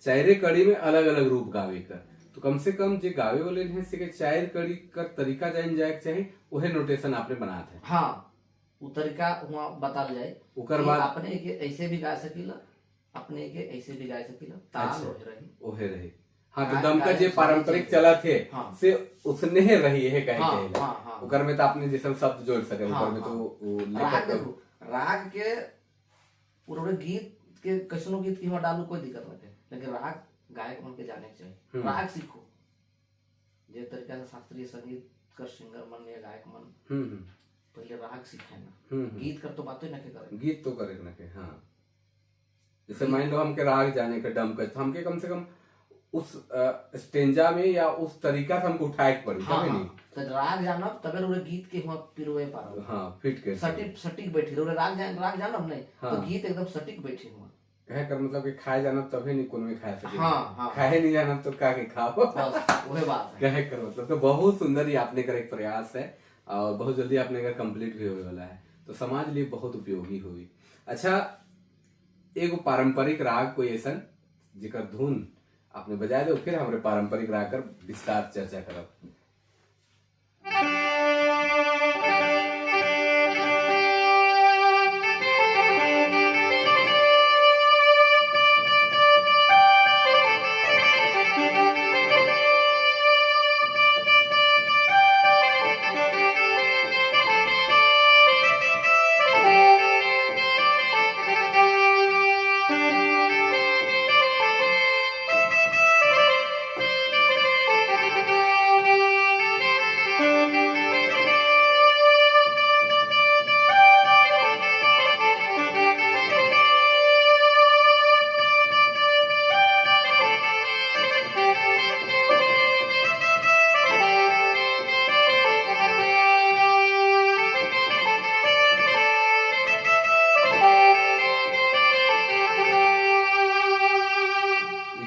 चारे कड़ी में अलग अलग रूप गावे कर, तो कम से कम जे गावे वाले हैं से के चार कड़ी कर तरीका जान जाए चाहिए, वही नोटेशन आपने बनात है। हाँ, वो तरीका वहाँ बताल जाए, उकर बाद अपने के ऐसे भी गा सकीला, अपने के ऐसे भी गा सकीला, ताल ओहे रही, ओहे रही। हाँ, तो दमका जे पारंपरिक चला थे हाँ। से उसने ही रही है कहे हाँ, के हाँ, हाँ। उकर में तो आपने जैसे शब्द जोड़ सके, हाँ, उकर में हाँ। तो वो राग देखो, राग के पूरे गीत के कैसनो गीत की डालू कोई दिक्कत नहीं है, लेकिन राग गायक मन के जाने के चाहिए। राग सीखो जे तरीका से शास्त्रीय संगीत कर सिंगर मन या गायक मन पहले राग सीखे ना, गीत कर तो बात ही ना के करे, गीत तो करे ना के। हाँ, जैसे मान लो हमके राग जाने का डमकच, तो हमके कम से कम उस स्टेंजा में या उस तरीका से हमको उठाए के पड़ी। हाँ, नहीं तो राग जानब तबे रोरे गीत के हुआ पिरोए पारब। हाँ, फिट के सटीक सटीक बैठी रोरे राग जान, राग जानब नहीं। हाँ। तो गीत एकदम सटीक बैठी हुआ कहे कर मतलब कि खाए जानब तभी नहीं कोनो में खाए सके। हाँ, हाँ। खाए नहीं जानब तो का के खाओ, बस वही बात है। कहे कर मतलब तो बहुत सुंदर ही आपने कर एक प्रयास है और बहुत जल्दी आपने अगर कंप्लीट भी होने वाला है तो समाज लिए बहुत उपयोगी हुई। अच्छा, एगो पारंपरिक राग कोई ऐसा जिकर धुन आपने बजाय दो, फिर हमारे पारंपरिक राग कर विस्तार चर्चा करब।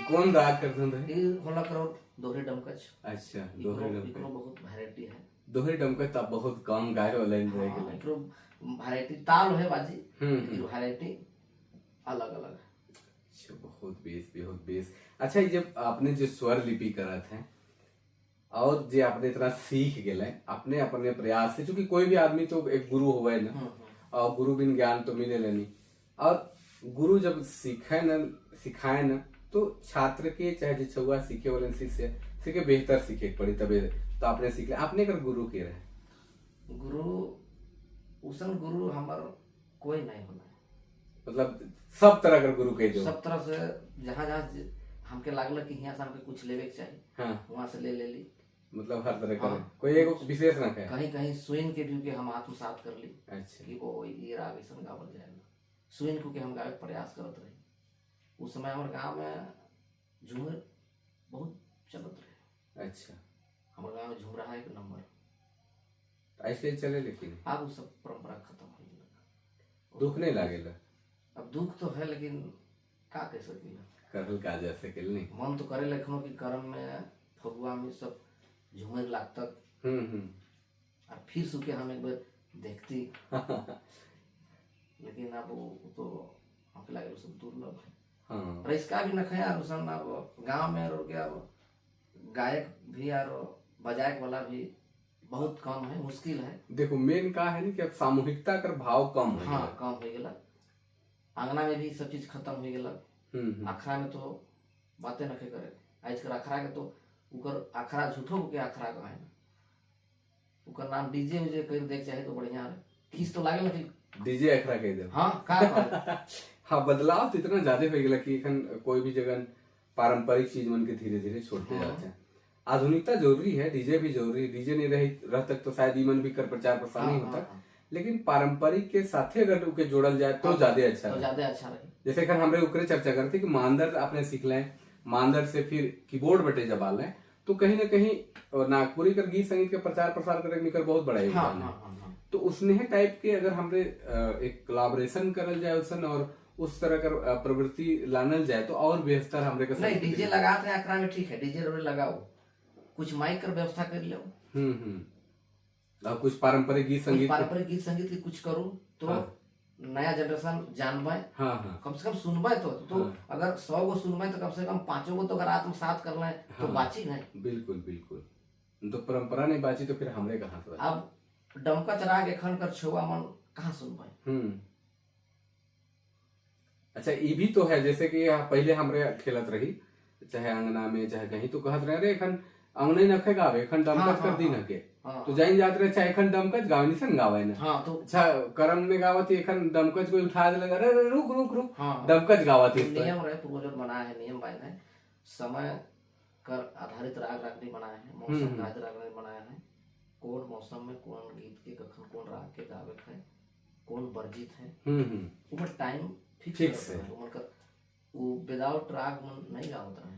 कौन राग कर धुन रहे? ये होला करो दोहरी डमकच। अच्छा, दोहरी डमकच। इकरो बहुत वैरायटी है। दोहरी डमकच तो बहुत कम गाए वाला रह हाँ, गेलै। एकरो वैरायटी ताल है बाजी, हम्म लेकिन वैरायटी अलग अलग है। अच्छा, बहुत बेस, बहुत बेस। अच्छा, ये जब आपने जो स्वर लिपि करत हैं और जे आपने इतना सीख गेले अपने अपने प्रयास से, चूंकि कोई भी आदमी तो एक गुरु होवे ना, और गुरु बिन ज्ञान तो मिले नहीं, और गुरु जब सीखे न सिखाए न तो छात्र के चाहे जे छुआ सीखे वाले शिष्य सीखे बेहतर सीखे के पड़ी तबे तो आपने सीख लिया। आपने कर गुरु के रहे? गुरु उसन गुरु हमर कोई नहीं होला। मतलब सब तरह कर गुरु कह दो। सब तरह से जहाँ जहाँ हमके लागल कि यहाँ से हमके कुछ लेवे के चाहिए, हाँ, वहाँ से ले ले ली। मतलब हर तरह का, हाँ। कोई एगो विशेष ना कहे। कहीं कहीं सुन के भी के हम आत्मसात कर ली। अच्छा। कि वो ये राग ऐसा गावल जाएगा, सुन को के हम गावे के प्रयास करत रही। उस समय हमारे गांव में झूमर बहुत चलत रहे। अच्छा। हमारे गांव में झूमरा है एक नंबर। ऐसे चले, लेकिन अब वो सब परंपरा खत्म हो गई। दुख नहीं लागेला? अब दुख तो है, लेकिन का कह सकीला, करल का जा सकेल नहीं। मन तो करे लखनो कि कर्म में फगुआ में सब झूमर लागतक हम्म हम्म और फिर सुके हम एक बार देखती, लेकिन अब वो तो हमके लागे सब दुर्लभ है। हाँ। और इसका भी नखा यार उसन अब गांव में और क्या, अब गायक भी और बजायक वाला भी बहुत कम है, मुश्किल है। देखो मेन का है ना कि अब सामूहिकता कर भाव कम हो। हाँ, कम हो गया। आंगना में भी सब चीज खत्म हो गया। हम्म अखरा में तो बातें नखे करे आज कर अखरा के तो उकर अखरा झूठो के अखरा का है ना, उकर नाम डीजे उजे कर देख चाहे तो बढ़िया है, खींच तो लागे ना कि डीजे अखरा कह दे। हाँ, का कहल? हाँ, बदलाव तो इतना ज्यादा हो गया कि एखन कोई भी जगह पारंपरिक चीज मन के धीरे धीरे छोड़ते जाते हैं। आधुनिकता जरूरी है, डीजे भी जरूरी है। डीजे नहीं रही रह तक तो शायद ईमन भी कर प्रचार प्रसार नहीं होता, लेकिन पारंपरिक के साथे अगर उके जोड़ल जाए तो ज्यादा अच्छा तो रहे। ज्यादा अच्छा रहे। जैसे एखन हमरे उकरे चर्चा करते कि मांदर आपने सीख लें, मांदर से फिर कीबोर्ड बटे जब आल तो कहीं ना कहीं नागपुरी कर गीत संगीत के प्रचार प्रसार करे में बहुत बड़ा योगदान है। हाँ, हाँ, हाँ। तो उसने टाइप के अगर हमरे एक कोलैबोरेशन करल जाए उसन और उस तरह कर प्रवृत्ति लानल जाए तो और बेहतर हमरे का नहीं, डीजे लगाते हैं अखरा में, ठीक है, डीजे रोज लगाओ, कुछ माइक कर व्यवस्था कर लो। और कुछ पारंपरिक गीत संगीत, पारंपरिक गीत संगीत के कुछ करो तो हाँ। नया जनरेशन जानबे, हाँ हाँ, कम से कम सुनबे तो हाँ। अगर 100 गो सुनबे तो कम से कम 5 गो तो अगर आत्मसात कर लें तो हाँ। बाची नहीं। बिल्कुल बिल्कुल, तो परंपरा नहीं बाची तो फिर हमरे कहाँ से बाची? अब डमका चरा के खन कर छुआ मन कहाँ सुनबे। अच्छा, ये भी तो है, जैसे कि पहले हमरे खेलत रही चाहे अंगना में चाहे कहीं, तो कहत रहे रे एखन अंगने नखे गावे, एखन डमकच कर दी नके, तो जाइन जात रहे, चाहे एखन डमकच गावे नहीं सन गावे ना। हाँ, तो अच्छा, करम में गावत एखन डमकच कोई उठा दे अरे अरे रुक रुक रुक, हाँ, डमकच गावत ही। नियम रहे, पूर्वजों बनाया है नियम बाइन है, समय कर आधारित राग रागनी बनाए हैं, मौसम आधारित रागनी बनाए हैं, कौन मौसम में कौन गीत के कखन कौन राग के गावे है, कौन वर्जित है, ऊपर टाइम फिक्स है, वो विदाउट राग मन नहीं गावत रहे।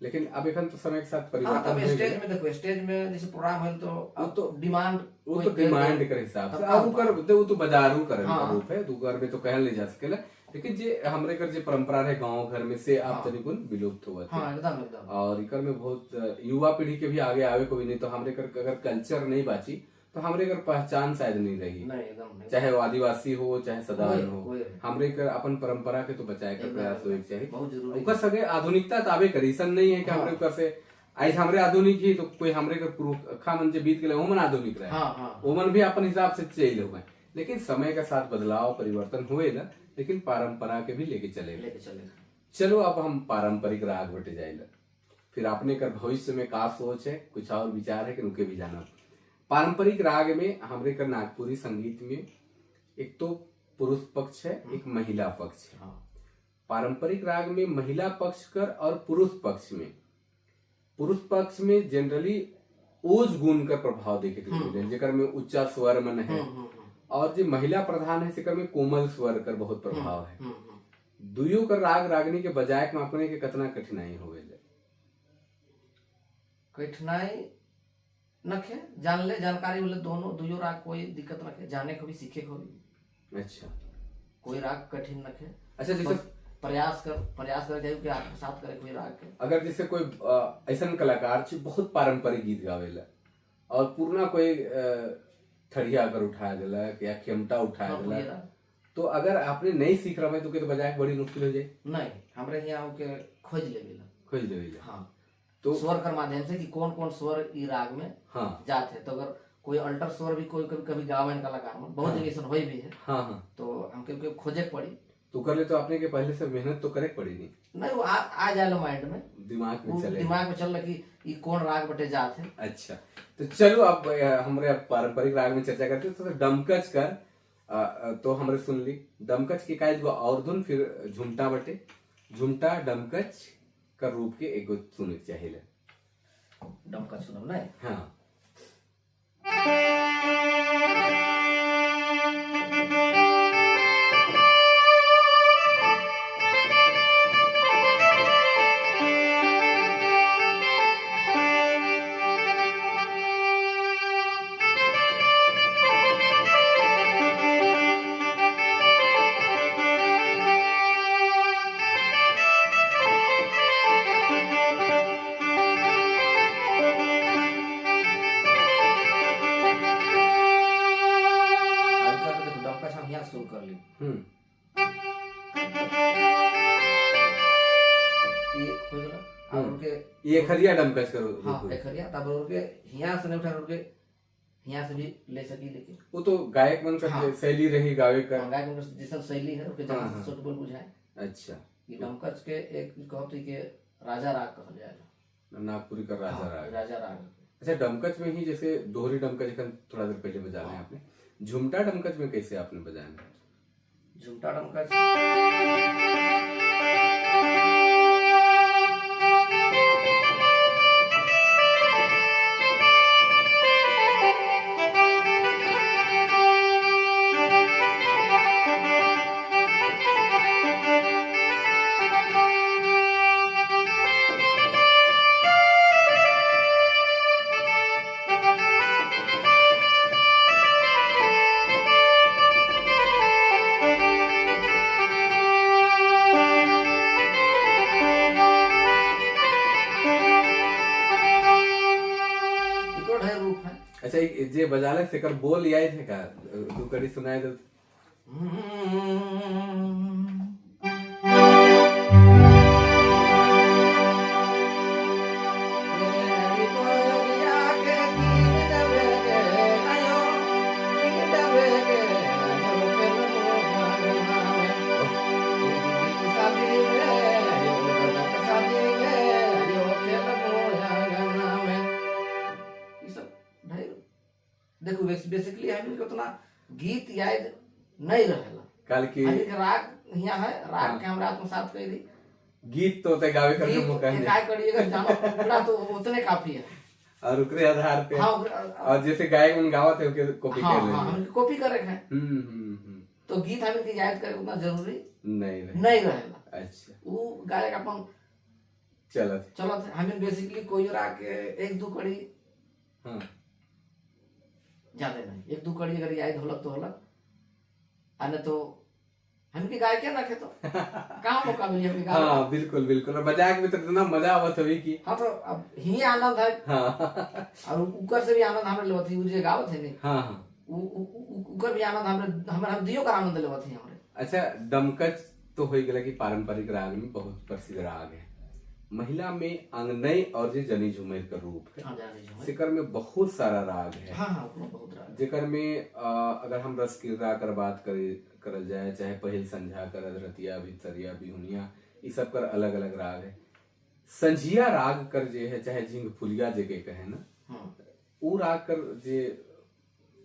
लेकिन अब एखन तो समय के साथ परिवर्तन हाँ, स्टेज में देखो, स्टेज में जैसे प्रोग्राम है तो वो तो डिमांड, वो तो डिमांड कर हिसाब से अब कर वो तो बाजारू कर रूप है, तो घर में तो कहल नहीं जा सकेला, लेकिन जे हमरे कर जे परंपरा है गांव घर में से अब तनिकुन विलुप्त हुआ हाँ, एकदम एकदम। और इकर में बहुत युवा पीढ़ी के भी आगे आवे को भी नहीं, तो हमरे कर अगर कल्चर नहीं बाची तो हमरे कर पहचान शायद नहीं रही, नहीं एकदम नहीं। चाहे वो आदिवासी हो चाहे सदान हो, हमरे कर अपन परंपरा के तो बचाए के प्रयास होए के चाही, बहुत जरूरी। ओकर सगे आधुनिकता ताबे करी, ऐसा नहीं है कि हमरे ओकर से आज हमरे आधुनिक ही तो कोई हमरे कर पुरखा मन जे बीत गेले ओमन आधुनिक रहे, हाँ, ओमन भी अपन हिसाब से चल हो गए, लेकिन समय के साथ बदलाव परिवर्तन हुए ना, लेकिन परंपरा के भी लेके चले। चलो अब हम पारंपरिक राग बटे जाए, फिर आपने कर भविष्य में का सोच है, कुछ और विचार है कि उनके भी जाना। पारंपरिक राग में हमरे कर नागपुरी संगीत में एक तो पुरुष पक्ष है, एक महिला पक्ष है। पारंपरिक राग में महिला पक्ष कर और पुरुष पक्ष में, पुरुष पक्ष में जनरली ओज गुण का प्रभाव देखे के मिले, जेकर में उच्चा स्वर मन है, और जो महिला प्रधान है सेकर में कोमल स्वर कर बहुत प्रभाव है। दुयो कर राग रागनी के बजाय में अपने के कितना कठिनाई हो गई? कठिनाई नखे, जान ले जानकारी बोले दोनों दुयो राग कोई दिक्कत नखे, जाने को भी सीखे को भी। अच्छा, कोई राग कठिन नखे। अच्छा, जैसे प्रयास कर जाए कि आत्मसात करे कोई राग के। अगर जैसे कोई ऐसा कलाकार बहुत पारंपरिक गीत गावेला और पूर्णा कोई ठरिया अगर उठा दिलक या खेमटा उठा हाँ, दिलक, पुएरा। तो अगर आपने नहीं सीख रहा है तो के तो बजाय बड़ी मुश्किल हो जाए। नहीं, हमरे यहाँ के खोज लेवेला। खोज लेवेला। हाँ, तो स्वर कर माध्यम से कि कौन कौन स्वर ई राग में हाँ जाते। तो अगर कोई अल्टर स्वर भी कोई कभी कभी गावे कलाकार में बहुत जगह ऐसा होई भी है। हाँ हाँ, तो हमके के खोजे के पड़ी। तो कर ले तो आपने के पहले से मेहनत तो करे पड़ी नहीं। नहीं, वो आ जाए माइंड में, दिमाग में चले, दिमाग में चल कि ई कौन राग बटे जात है। अच्छा, तो चलो अब हमरे अब पारंपरिक राग में चर्चा करते हैं। तो डमकच कर तो हमरे सुन ली डमकच के का एगो और धुन, फिर झुमटा बटे, झुमटा डमकच कर रूप के एगो सुने चाहिए। डमकच सुनब नहीं? हाँ। ये खरिया डमकच करो। हाँ, खरिया तब उनके हिया से नहीं उठा, उनके हिया से भी ले सकी, लेकिन वो तो गायक मन कर हाँ। शैली रही गावे कर। हाँ, गायक मन जैसा शैली है उनके जहाँ हाँ, हाँ। सूटेबल बुझाए। अच्छा, ये डमकच के एक कहते के राजा राग कहल जाएला, नागपुरी का राजा हाँ, राग। राजा राग। अच्छा, डमकच में ही जैसे दोहरी डमकच एखन थोड़ा देर पहले बजा रहे हैं आपने, झुमटा डमकच में कैसे आपने बजाया? झुमटा डमकच अच्छा, जे बजालक से कर बोल आए थे का तू कड़ी सुनाए तो। देखो बेसिकली हम उतना गीत याद नहीं रहेला। कल की राग यहाँ है, राग हाँ। के हमरा आत्मसात कर दी गीत तो ते गावे करके मौका नहीं काय करिएगा जानो पूरा तो उतने काफी है और उकरे आधार पे। हाँ, और जैसे गायक उन गावत है उनके कॉपी हाँ, कर ले। हाँ, हम कॉपी करे हैं। तो गीत हम के याद करे उतना जरूरी नहीं नहीं रहेला। अच्छा, वो गायक अपन चलत चलत। हम बेसिकली कोई राग एक दो कड़ी हां ज्यादा नहीं, एक दो कड़ी अगर याद होलक तो होलक, आ नहीं तो हमके गाय के रखे तो कहाँ मौका मिली हमके गाय। हाँ बिल्कुल बिल्कुल, और मजाक में तो इतना मजा आवत हवी कि हाँ, तो अब ही आनंद है। हाँ, और ऊकर से भी आनंद हमरे लेवत ही, उ जे गावत है नहीं। हाँ हाँ, ऊकर भी आनंद हमरे हमरे हम दियो का आनंद लेवत ही हमरे। अच्छा, डमकच तो हो गया कि पारंपरिक राग में बहुत प्रसिद्ध राग है। महिला में अंगनई और जे जनी झुमेर का रूप है, हाँ, सिकर में बहुत सारा राग है। हाँ हाँ, बहुत राग जेकर में अगर हम रसकिरा कर बात करल जाए, चाहे पहिल संझा कर, रतिया भितरिया बिहुनिया, ये सब कर अलग अलग राग है। संझिया राग कर जे है, चाहे झिंग फुलिया जे के कहे ना, वो राग कर जे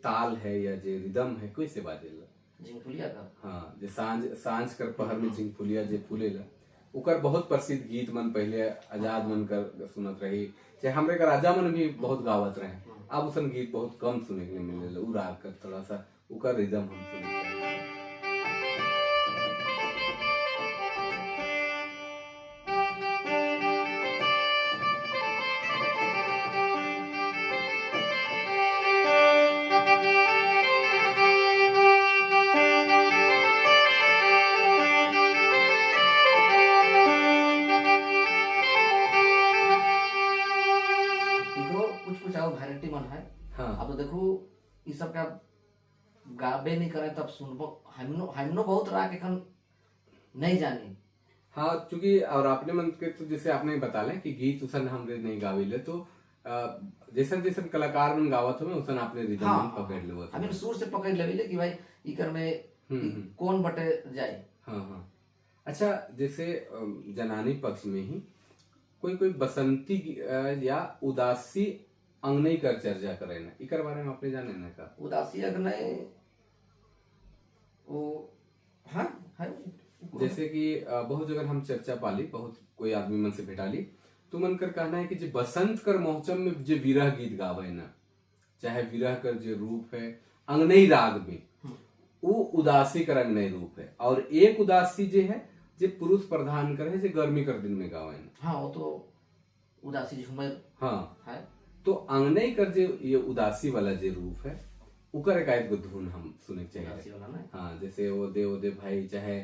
ताल है या जे रिदम है कैसे बाजेला झिंग फुलिया का। हाँ, जे सांझ सांझ कर पहर में झिंग फुलिया जे फूलेला, उकर बहुत प्रसिद्ध गीत मन पहले आजाद मन कर सुनत रही, चाहे हमरे का राजा मन भी बहुत गावत रहे। अब उसन गीत बहुत कम सुने के लिए मिले। उ राग कर थोड़ा सा उकर रिदम हम सुने। कुछ कुछ और वैरायटी मन है। देखो ई सब का गाबे नहीं करे तब सुनबो। हमनो बहुत राग एखन नहीं जानी। हाँ, चूंकि और आपने मन के तो जैसे आपने बता ले कि गीत उसन हमरे नहीं गावेले, तो जैसन जैसन कलाकार मन गावत हो उसन आपने रिदम हाँ, मन पकड़ लेवत। हमें सुर से पकड़ लेवे कि भाई इकर में कौन बटे जाए। हाँ हाँ। अच्छा, जैसे जनानी पक्ष में ही कोई कोई बसंती या उदासी अंगनई कर चर्चा करे ना, इकर बारे में आपने जाने ना का? उदासी अंगनई वो हाँ है। जैसे कि बहुत जगह हम चर्चा पाली, बहुत कोई आदमी मन से भेटाली, तो मन कर कहना है कि जो बसंत कर मौसम में जो विरह गीत गावे ना, चाहे विरह कर जो रूप है अंगनई राग में, वो उदासी कर अंगनई रूप है। और एक उदासी जो है जो पुरुष प्रधान कर है, जो गर्मी कर दिन में गावे ना। हाँ, वो तो उदासी झूमर हाँ है। तो अंगनई कर जो ये उदासी वाला जो रूप है उकर एक धुन हम सुने चाहिए। उदासी वाला ना? हाँ, जैसे वो दे ओ दे भाई, चाहे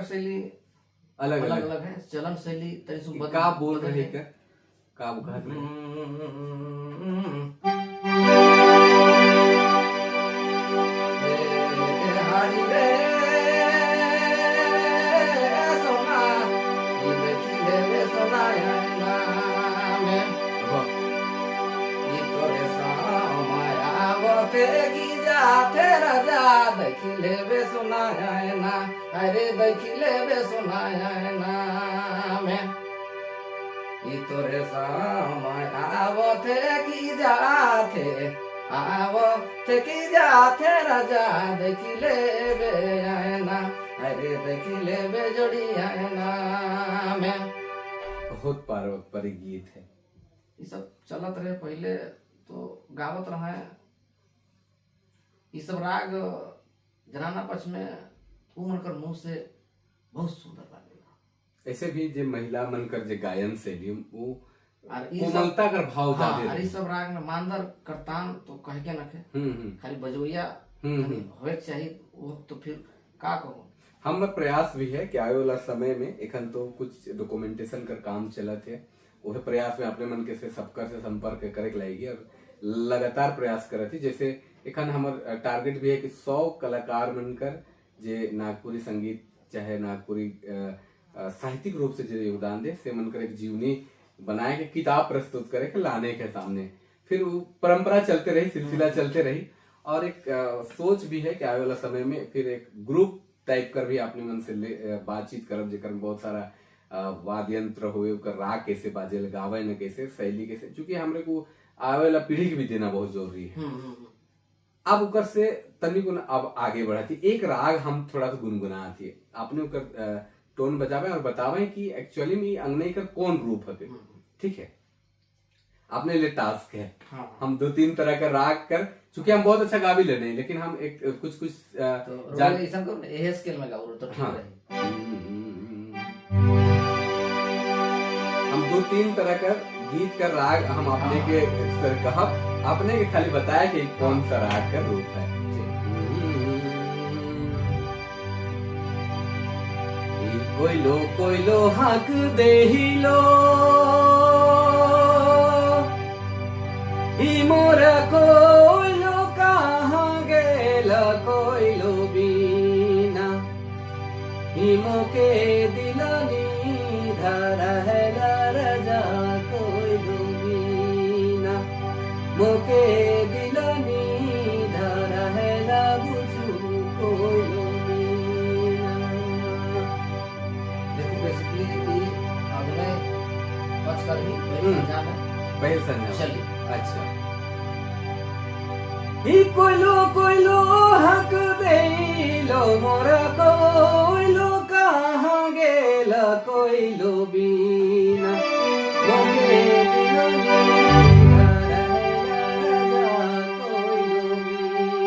शैली अलग अलग अलग है, चलन शैली तरी का बोल रहे का का कहत रहे। हरि रे सोना देखी ले सोना में तोरे मायावते की जाते राजा देखी लेबे सोना ना, अरे देखी लेबे सोना ना में तोरे मायावते की जाते आवते की जाते राजा देखी लेबे ना, अरे देखी लेबे जोड़ी ना में। बहुत पारंपरिक गीत है ये सब चलत रहे पहले तो गावत रहे। ये सब राग जनाना पक्ष में उमर कर मुंह से बहुत सुंदर लागेला। ऐसे भी जे महिला मन कर जे गायन शैली वो कोमलता कर भाव हाँ, और ये सब राग में मांदर करतान तो कह के नखे, खाली बजोइया होवे चाहिए वो तो फिर का कहो। हम प्रयास भी है कि आवे वाला समय में एखन तो कुछ डॉक्यूमेंटेशन कर काम चलत है, वह प्रयास में अपने मन के से सबकर से संपर्क करे के लाएगी और लगातार प्रयास करत ही। जैसे एखन हमर टारगेट भी है कि 100 कलाकार बनकर जे नागपुरी संगीत चाहे नागपुरी साहित्यिक रूप से जो योगदान दे से मन कर एक जीवनी बनाए के किताब प्रस्तुत करे के लाने के सामने, फिर वो परंपरा चलते रही, सिलसिला चलते रही। और एक सोच भी है कि आने वाला समय में फिर एक ग्रुप टाइप कर भी अपने मन से बातचीत करब जेकर बहुत सारा वाद्य यंत्र हुए, ओकर राग कैसे बाजे, गावे न कैसे, शैली कैसे, चूंकि हमरे को आवे वाला पीढ़ी के भी देना बहुत जरूरी है। अब उकर से तनिक अब आगे बढ़ाती एक राग हम थोड़ा सा गुनगुनाती, आपने उकर टोन बजावे और बतावे कि एक्चुअली में अंगनई का कौन रूप है। ठीक है, आपने लिए टास्क है। हाँ। हम 2-3 तरह का राग कर, चूंकि हम बहुत अच्छा गा भी ले नहीं, लेकिन हम एक कुछ कुछ तो स्केल में गाओ तो ठीक। हाँ। हम 2-3 तरह का गीत का राग हम अपने के सर कहब, अपने के खाली बताया कि कौन सा राग का रूप है। कोइलो कोइलो हक देहिलो ई मोर कोइलो कहाँ गेल कोइलो बीना ई मोके दिलनी धरहल रजा कोइलो बीना मोके दिलनी धरहल बुझू कोइलो बीना। देखो बेसिकली ये अगले पक्ष कर ही पहले संझा में पहले संझा चलिए। अच्छा ई कोइलो कोइलो हक देइलो मोर कोइलो कहाँ गेल कोइलो बीना मोके दिलनी धरहल रजा कोइलो बीना।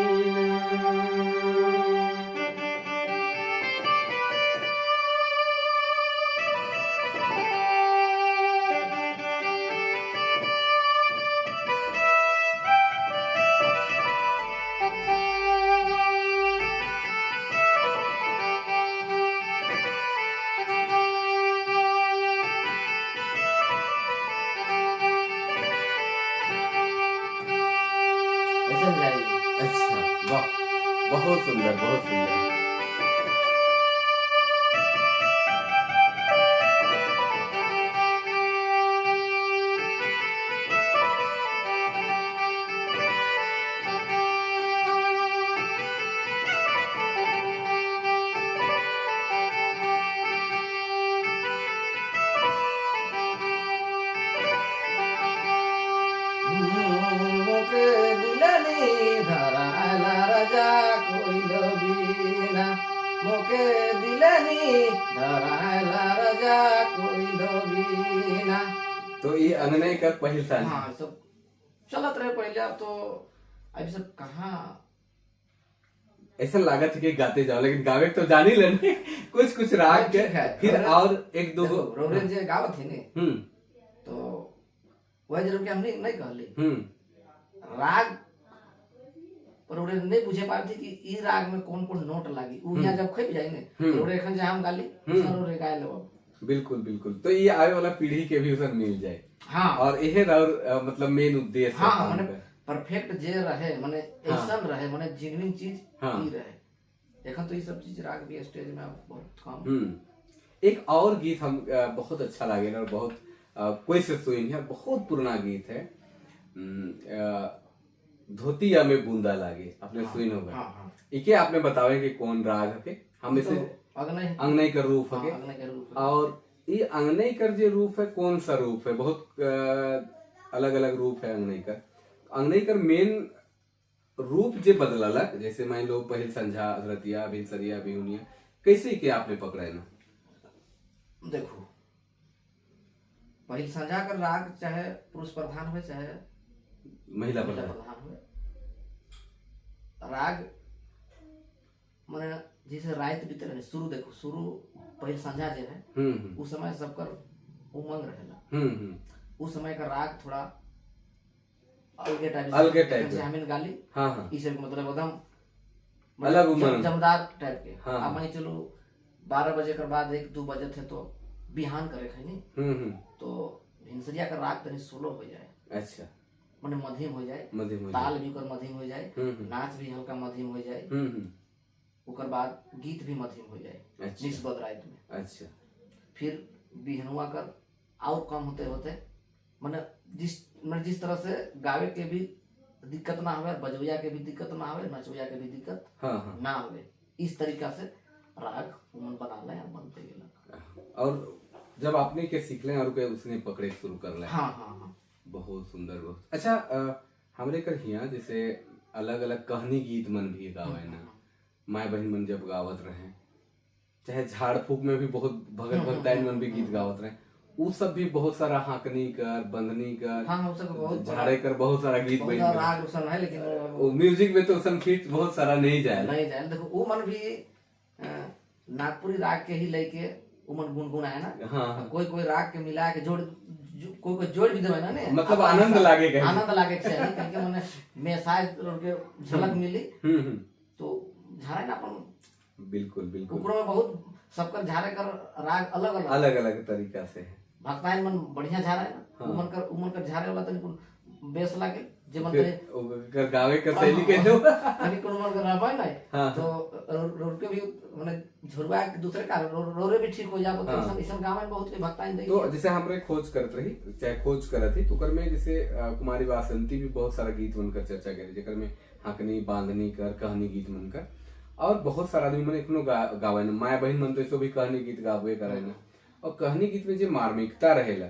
ऐसा जाएगी। अच्छा वाह, बहुत सुंदर, बहुत सुंदर। मोके दिलनी धराला रजा कोइलो बीना मोके दिलनी धराला रजा कोइलो बीना। तो ये अंगने का पहिल साल। हाँ, सब चलत रहे पहले, अब तो अभी सब कहाँ ऐसा लागत है कि गाते जाओ, लेकिन गावे तो जान ही लेने कुछ कुछ राग के ठीक है। फिर और एक दो रोरेन जे गावत है ने तो वह जरूर के हमने नहीं कहली राग पर उड़े नहीं बुझे पाते कि ई राग में कौन कौन नोट लागी। उ यहाँ जब खइब जाए ने उड़े एखन जे हम गाली सर उड़े गाय लेब। बिल्कुल बिल्कुल, तो ये आवे वाला पीढ़ी के भी उसन मिल जाए। हाँ, और यही और मतलब मेन उद्देश्य है। हाँ, माने परफेक्ट जे रहे, माने ऐसा रहे, माने जेन्युइन चीज ई रहे। एखन तो ये सब चीज राग भी स्टेज में अब बहुत कम। एक और गीत हम बहुत अच्छा लागे और बहुत कोई से सुन है, बहुत पुराना गीत है, धोतिया में बूंदा लागे, आपने सुन होगा। हाँ, हाँ। इके आपने बतावे कि कौन राग है, हम इसे तो अंगनई कर रूप है। हाँ, अंगनई कर रूप है। और ये अंगनई कर जो रूप है कौन सा रूप है, बहुत अलग अलग रूप है अंगनई कर। अंगनई कर मेन रूप जे बदललक, जैसे मान लो पहिल संझा, अधरतिया, भिनसरिया, बिहुनिया, कैसे के आपने पकड़ा है ना? देखो पहिल संझा कर राग चाहे पुरुष प्रधान हो चाहे महिला प्रधान हो, राग माने जैसे रात बीते रहे शुरू, देखो शुरू पहिल संझा जे है उस समय सबकर उमंग रहेला, उस समय का राग थोड़ा अलगे टाइप, अलगे टाइप जैसे हमें गाली। हाँ हाँ, इसे मतलब एकदम अलग उमंग जमदार टाइप के। हाँ, अब मान चलो 12 बजे के बाद 1-2 बजे थे तो बिहान करे खैनी, तो भिनसरिया का राग तनी स्लो हो जाए। अच्छा, माने मध्यम हो जाए, मध्यम हो जाए, ताल भी ओकर मध्यम हो जाए, नाच भी हल्का मध्यम हो जाए, ओकर बाद गीत भी मध्यम हो जाए। अच्छा, निस्बत रात में। अच्छा, फिर बिहनुआ कर और कम होते होते माने जिस तरह से गावे के भी दिक्कत ना होवे, बजवैया के भी दिक्कत ना होवे, नचवैया के भी दिक्कत हाँ हाँ ना होवे, इस तरीका से राग उमन बना ले और बनते गेलक। और जब आपने के सीखले और के उसने पकड़े शुरू कर ले। हाँ हाँ हाँ, बहुत सुंदर, बहुत अच्छा। हमरे कर हिया जैसे अलग अलग कहनी गीत मन भी गावे ना, माए बहन मन जब गावत रहे, चाहे झाड़ फूक में भी बहुत भगत भगताइन मन भी गीत गावत रहे, वो सब भी बहुत सारा हाकनी कर, बंधनी कर, हाँ, सब बहुत झाड़े कर बहुत सारा गीत बहुत राग उसन है, लेकिन वो म्यूजिक में तो उसन फिट बहुत सारा नहीं जाए, नहीं जाए। देखो वो मन भी नागपुरी राग के ही लेके वो मन गुनगुनाए ना। हाँ, कोई कोई राग के मिला के जोड़ कोई को जोड़ भी देवे ना ने, मतलब आनंद लागे कहीं। आनंद लागे के चाही, कहीं के मने मेसाज के झलक मिली तो झारे ना अपन। बिल्कुल बिल्कुल। ऊपर में बहुत सबकर झारे कर राग अलग अलग अलग अलग तरीका से है। भक्ताइन मन बढ़िया झारे ना। हाँ। उमन कर झारे वाला तनी कुन बेस लागे जे मन फिर कर गावे कर शैली के दो तनी कुन मन कर रहबे नहीं। हाँ। तो रोड के भी माने झुरवा के दूसरे का रोरे भी ठीक हो जाबो। तो हाँ। ऐसा गांव में बहुत भक्ताइन दे। तो जैसे हमरे खोज करत रही, चाहे खोज करत ही तो कर में जैसे कुमारी वासंती भी बहुत सारा गीत मन कर चर्चा करी, जेकर में हाकनी बांधनी कर कहनी गीत मन कर, और बहुत सारा आदमी मन एखनो गावे न, माय बहन मन तो ऐसो भी कहनी गीत गावे करे न। और कहनी गीत में जे मार्मिकता रहेला,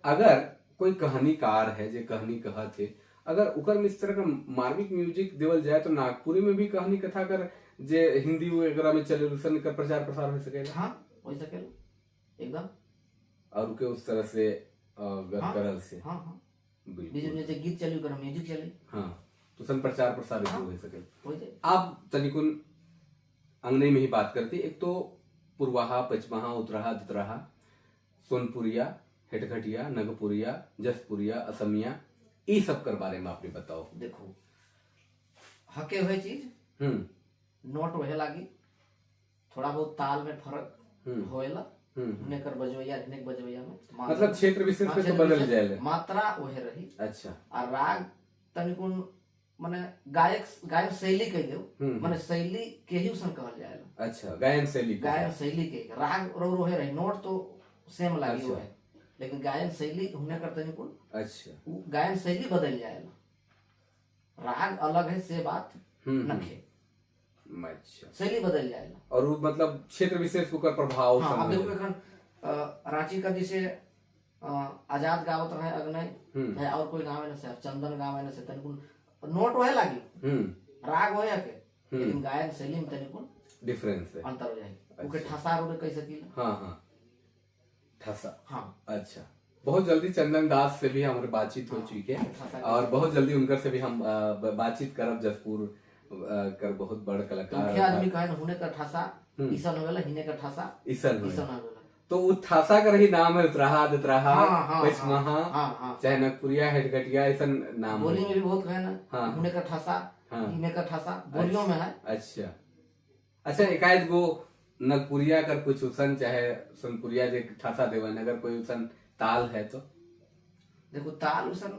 अगर कोई कहानीकार है जे कहानी कहत है, अगर उकर में इस तरह का मार्मिक म्यूजिक देवल जाए तो नागपुरी में भी कहानी कथा कर जे हिंदी वगैरह में चले उसन कर प्रचार प्रसार हो सकेला। हाँ, हो सकेला एकदम। और उके उस तरह से हाँ, करल से। हाँ, हाँ। बिल्कुल। बीच में जे गीत चली उकर म्यूजिक चली। हाँ, तो सन प्रचार प्रसार भी हाँ, हो सकेला। हो जाए। आप तनिकुन अंगने में ही बात करती, एक तो पुरवाहा, पचमहा, उतराहा, दतराहा, सोनपुरिया, हेटघटिया, नगपुरिया, जसपुरिया, असमिया, ये सब कर बारे में आपने बताओ। देखो हके हुए चीज नोट होए लागी, थोड़ा बहुत ताल में फर्क होएला, हुने कर बजवैया हिने बजवैया में मतलब क्षेत्र विशेष हाँ, पे तो क्षेत्र बदल विशेष जाएला। मात्रा ओहे रही। अच्छा। और राग तनिकुन माने गायक शैली कह देव, माने शैली के ही उसन कहल जाएला। अच्छा, गायन शैली के। गायन शैली के राग रो रोहे रही, नोट तो सेम लागी अच्छा। होए, लेकिन गायन शैली हुने कर तनिकुन। अच्छा। उ गायन शैली बदल जाएला, राग अलग है से बात नखे। अच्छा। शैली बदल जाएला। और वो मतलब क्षेत्र विशेष के प्रभाव हाँ, अब समझ देखो एखन, रांची का जैसे आजाद गावत रहे अग्नय, चाहे और कोई गावे न से, चंदन गावे न से, तनिकुन नोट वहे लागी, राग वहे के, लेकिन गायन शैली में तनिकुन डिफरेंस है, अंतर हो जाए। उके ठसा रोड कह सकीला। हाँ, हाँ, ठसा। हाँ। अच्छा, बहुत जल्दी चंदन दास से भी हमारे बातचीत हो हाँ, चुकी है ठसा और बहुत जल्दी उनकर से भी हम बातचीत करब। जसपुर कर बहुत बड़ कलाकार मुख्य आदमी कहे हुने का ठसा ईसन होवेला, हिने का ठसा ईसन होवेला। ईसन होवेला। तो वो ठसा कर ही नाम है, उतराहा, दतराहा, हाँ, हाँ, पचमहा, हाँ, हाँ। चाहे नगपुरिया, हेडगटिया, ऐसा नाम बोली है। में भी बहुत है ना, हाँ। हुने का ठसा, हाँ। हिने का ठसा, बोलियों में है। अच्छा, अच्छा, एकाएक गो नगपुरिया कर कुछ उसन चाहे सोनपुरिया जे ठसा देवन, अगर कोई उसन ताल है तो देखो ताल उसन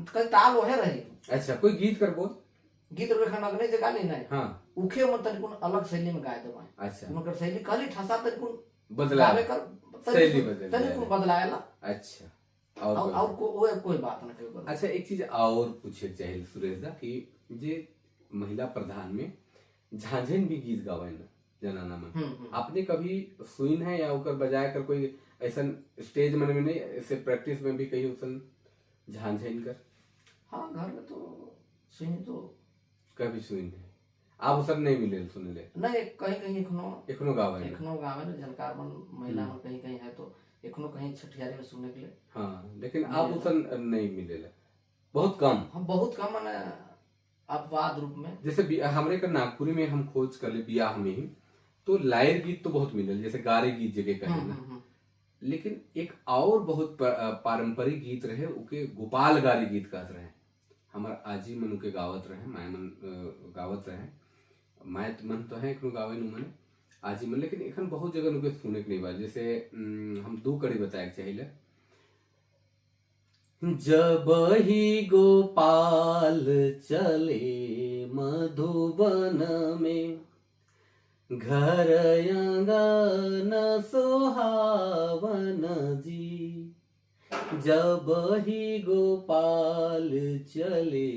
कई ताल वहे रही। अच्छा, कोई गीत कर बोल गीत रे खाना नहीं जे गाली नहीं। हाँ। उखे मन तनिकुन अलग शैली में गाय देवा। अच्छा। उनकर शैली कहली ठसा तनिकुन बदला। गावे कर, शैली बदल तनिकुन जाए। बदलाएला। अच्छा, और कोई और वो कोई बात नहीं करो। अच्छा, एक चीज और पूछे चाहिए सुरेश दा कि जे महिला प्रधान में झांझन भी गीत गावे ना जनाना में, आपने कभी सुन है या ओकर बजाय कर कोई ऐसा स्टेज मन में नहीं, ऐसे प्रैक्टिस में भी कहीं उसन झांझन कर? हाँ, घर में तो सुन तो कभी सुन है आप उसन नहीं मिले सुन ले? नहीं, कहीं कहीं एखनो एखनो गावे ना। एखनो गावे ना, झनकार मन महिला मन कहीं कहीं है तो एखनो कहीं छठियारी में सुनने के लिए। हाँ, लेकिन आप उसन नहीं मिले, बहुत कम। हम बहुत कम माने अपवाद रूप में। जैसे हमरे का नागपुरी में हम खोज कर ले बियाह में ही तो लायर गीत तो बहुत मिले, जैसे गारे गीत जगह कहे ना। लेकिन एक और बहुत पारंपरिक गीत रहे, उके गोपाल गारी गीत कहत रहे, हमार आजी मन उके गावत रहे, माय मन गावत रहे, माय मन तो है एखनो गावे नु मने आजी मन, लेकिन एखन बहुत जगह उके सुने के नहीं बा। जैसे हम दो कड़ी बताए चाहिए। जब ही गोपाल चले मधुबन में, घर आंगन सुहावन जी, जब ही गोपाल चले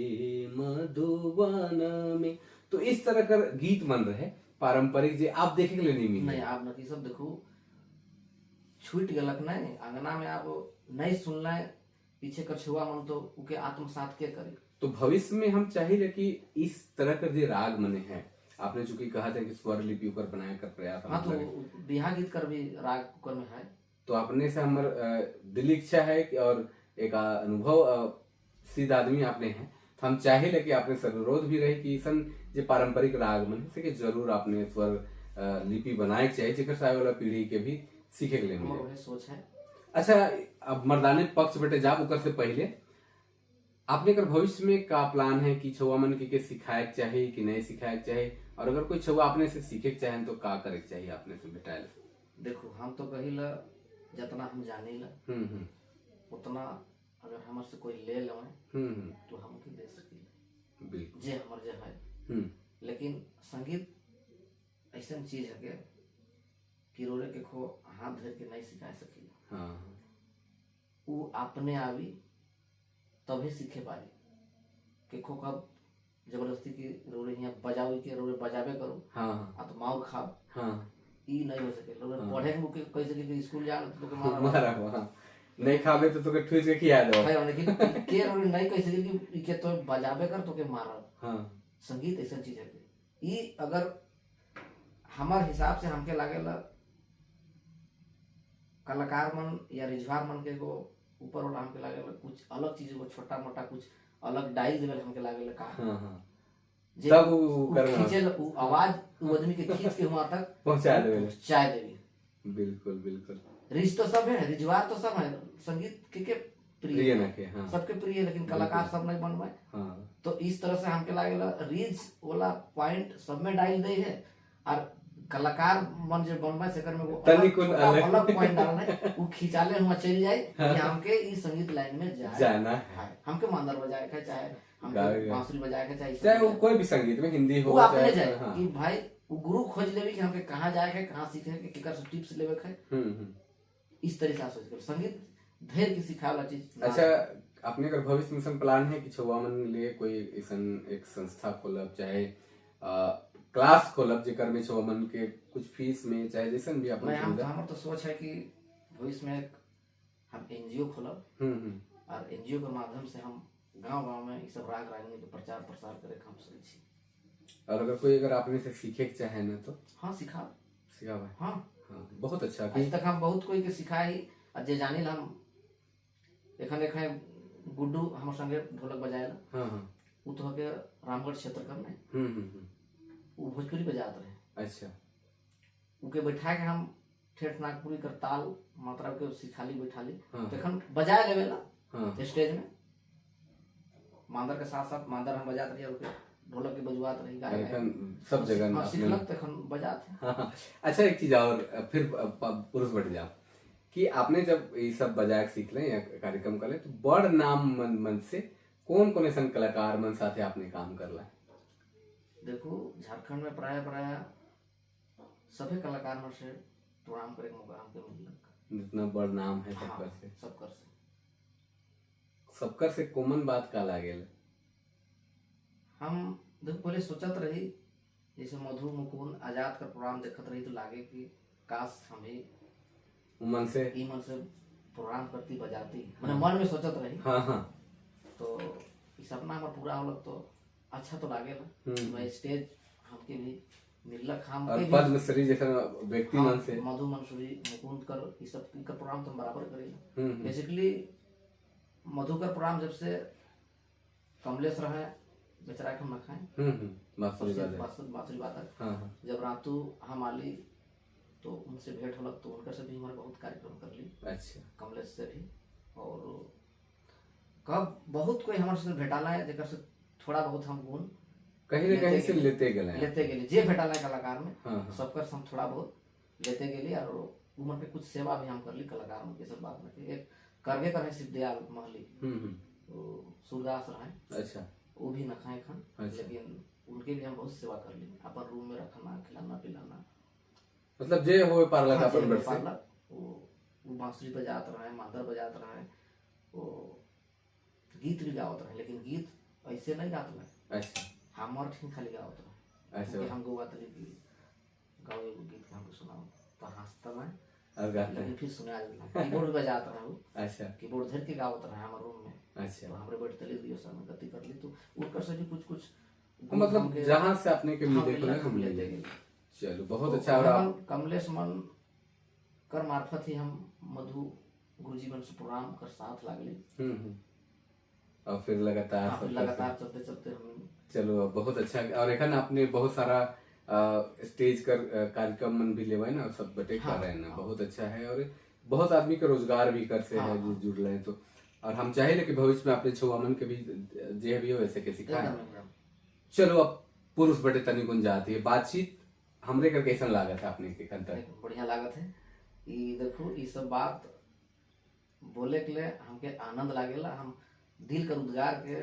मधुबन में। तो इस तरह का गीत मन रहे पारंपरिक जे आप देखे के लिए नहीं मिले। नहीं, आप न सब देखो छूट गलक नहीं, अंगना में आप नहीं सुनना है, पीछे कर छुआ मन तो उके आत्मसात के करे। तो भविष्य में हम चाहिए कि इस तरह का जो राग मने हैं, आपने चूंकि कहा था कि स्वर लिपि ऊपर बनाए कर प्रयास हाँ, हम तो लगे। बिहा गीत कर भी राग कुकर में है। तो अपने से हमार दिल इच्छा है कि और एक अनुभव सिद्ध आदमी आपने हैं, तो हम चाहे कि आपने से अनुरोध भी रहे कि सन जो पारंपरिक राग मन है से जरूर आपने स्वर लिपि बनाए चाहिए, जेकर से आए वाला पीढ़ी के भी सीखे के लिए मिले। हमार वही सोच है। अच्छा, अब मर्दाने पक्ष बटे जाब, उकर से पहले आपने कर भविष्य में का प्लान है कि छुआ मन के सिखाए के चाही कि नहीं सिखाए के चाही, और अगर कोई छुआ आपने से सीखे के चाहे तो का करे के चाहिए आपने से भेटाए? देखो, हम तो कहिला जितना हम जानीला उतना अगर हमर से कोई ले लेवे तो हम के दे सकीला। बिल्कुल। जे हमर जे है। लेकिन संगीत ऐसा चीज है कि रोरे के खो हाथ धर के नहीं सिखा सकीला। वो अपने आवी तभी सीखे पारी। के खो कब जबरदस्ती की रोरे यहाँ बजावे के रोरे बजावे करो। आ तो मार खाओ। ई नहीं हो सके। रोरे पढ़े के मुके कह सके कि स्कूल जा तो के मारा। मारा, हाँ। नहीं खाबे तो तोके ठूस के खिया दो। भाई, लेकिन के रोरे नहीं कह सके कि ई के तो बजावे कर तो के मारा। संगीत ऐसा चीज है ई अगर हमार हिसाब से हमके लागेला कलाकार मन या रिझवार मन के एगो ऊपर वाला हमके लागेला कुछ अलग चीज, एगो छोटा मोटा कुछ अलग डाइल देवेला हमके लागेला का। हाँ, हाँ। जे तब उ उ करना। खींचे उ आवाज उ आदमी के खींच के वहां तक पहुंचा देवेला। पहुंचा देवे। बिल्कुल बिल्कुल। रिझ तो सब है, रिझवार तो सब है, संगीत के प्रिय प्रिय ना के, हाँ। सबके प्रिय, लेकिन कलाकार सब नहीं बन पाए। तो इस तरह से हमके लागेला रीज वाला पॉइंट सब में डाल दे है और कलाकार मन जो बन पाए सेकर में वो अलग तनिक उन छोटा अलग। अलग पॉइंट डालना है, वो खिंचाले हुआ चल जाए कि हमके इस संगीत लाइन में जाए जाना है। हाँ, हमके मांदर बजाए के चाहे हमके गावे। बांसुरी बजाए के चाहे चाहे वो कोई भी संगीत में हिंदी हो वो अपने चाहे जाए हाँ। कि भाई वो गुरु खोज लेवे कि हमके कहाँ जाए के, कहाँ सीखे के, केकर से टिप्स लेवे के। इस तरीके से सोच के संगीत धैर्य की सिखावे वाला चीज ना। अच्छा, अपने अगर भविष्य में सन प्लान है कि छुआ मन लिए कोई ऐसन एक संस्था खोलब चाहे क्लास खोलब जेकर में छुआ मन के कुछ फीस में चाहे जैसन भी अपन मैं हम सुविधा। हमर तो सोच है कि भविष्य में एक हम एनजीओ खोलब और एनजीओ के माध्यम से हम गांव गांव में ये सब राग रागिनी के प्रचार प्रसार करे के हम सोचै छी। और अगर कोई अगर अपने से सीखे के चाहे ना तो हाँ, सिखा। सिखावा। हाँ। हाँ, बहुत अच्छा। आज तक हम बहुत कोई के सिखाई और जे जानिल हम एखन एखन गुड्डू हमर संगे ढोलक बजाएला। हाँ, हाँ। उ तो के रामगढ़ क्षेत्र कर ने। उ भोजपुरी बजात रहे। उके बैठा के हम ठेठ नागपुरी कर ताल मात्रा के सिखाली बैठाली। तो एखन बजाए लेवेला। स्टेज में मांदर के साथ साथ मांदर हम बजात रही और उके ढोलक के बजवात रही गाए गाए। एखन सब जगह हाँ, अपने सिखलक तो एखन बजात है। हाँ, हाँ। अच्छा, एक चीज और फिर पुरुष बढ़ जाओ कि आपने जब ये सब बजाए के सीख लें या कार्यक्रम कर ले तो बड़ नाम मन मन से कौन कौन ऐसा कलाकार मन साथे आपने काम कर ला? देखो, झारखंड में प्राय प्राय सभी कलाकार मन से प्रोग्राम करे के मौका हमके मिलल। जितना बड़ नाम है सबकर हाँ, से। सबकर से। सबकर से कॉमन बात का लागेल? हम देखो पहले सोचत रही जैसे मधु मुकुंद आजाद का प्रोग्राम देखत रही तो लागे कि काश हम भी मन से ई मन से प्रोग्राम करती बजाती, माने मन में सोचत रही। हाँ, हाँ। तो ई सपना हमर पूरा होलक तो अच्छा तो लागेला कि भाई स्टेज हमके भी मिललक, हम और के भी पद्मश्री जैसा व्यक्ति हाँ, मन से। मधु मंसूरी मुकुंद कर ई सब इनका प्रोग्राम तो हम बराबर करेला। बेसिकली मधु का प्रोग्राम जब से कमलेश रहे बेचारा के हम न खाए। बांसुरी वादक। बांसुरी वादक। हाँ, हाँ। जब रातू हम आली तो उनसे भेंट होलक तो उनका से भी हमारे बहुत कार्यक्रम कर ली। कमलेश से भी और कब बहुत कोई हमारे से भेटाला है जेकर से थोड़ा बहुत हम गुण कहीं ना कहीं से लेते गए हैं। लेते गेली जे भेटाला है कलाकार में, हाँ, हाँ। सबकर से हम थोड़ा बहुत लेते गेली और उमर के कुछ सेवा भी हम कर ली कलाकार में के सब बात में के एक करगे कर है शिवदयाल महली। तो सूरदास रहे। वो भी न खाए खान, लेकिन उनके भी हम बहुत सेवा कर ली, अपन रूम में रखना, खिलाना पिलाना, मतलब जे होए पारलक हाँ, अपन जे होए बरसे। पारलक, वो बांसुरी बजात रहे, मादर बजात रहे, वो गीत भी गावत रहे, लेकिन गीत ऐसे नहीं गात रहे। हमर ठीक खाली गावत रहे। क्योंकि हम गवात रहे कि गाओ एगो गीत के हमको सुनाओ तो हंसता मैं और गाते लेकिन फिर सुना देला। कीबोर्ड भी बजात रहे वो। कीबोर्ड धर के गावत रहे हमारे रूम में। तो हमरे बैठते ले दियो सब गति कर ली तो उनकर से भी कुछ कुछ तो मतलब हमके जहाँ से अपने के हाँ, मिले को मिला, हम ले लेते लेंगे। गए। चलो बहुत तो अच्छा। और हम आप कमलेश मन कर मार्फत ही हम मधु गुरुजी मन से प्रोग्राम कर साथ लागले। और फिर लगातार हाँ, फिर सब लगातार कैसे? चलते चलते हम चलो बहुत अच्छा। और एखन आपने बहुत सारा स्टेज कर कार्यक्रम मन भी लेवे ना, सब बटे कर हाँ, रहे हैं ना, हाँ। बहुत अच्छा है। और बहुत आदमी के रोजगार भी कर से हाँ, है जो जुड़ रहे हैं। तो और हम चाहे कि भविष्य में अपने छुआ मन के भी जे भी हो वैसे के सिखाए। एकदम एकदम। चलो अब पुरुष बटे तनी कुन जाती है बातचीत, हमरे कर कैसन लागत है अपने के खन तक? बढ़िया लागत है। ई देखो ई सब बात बोले के लिए हमके आनंद लागेला, हम दिल कर उद्गार के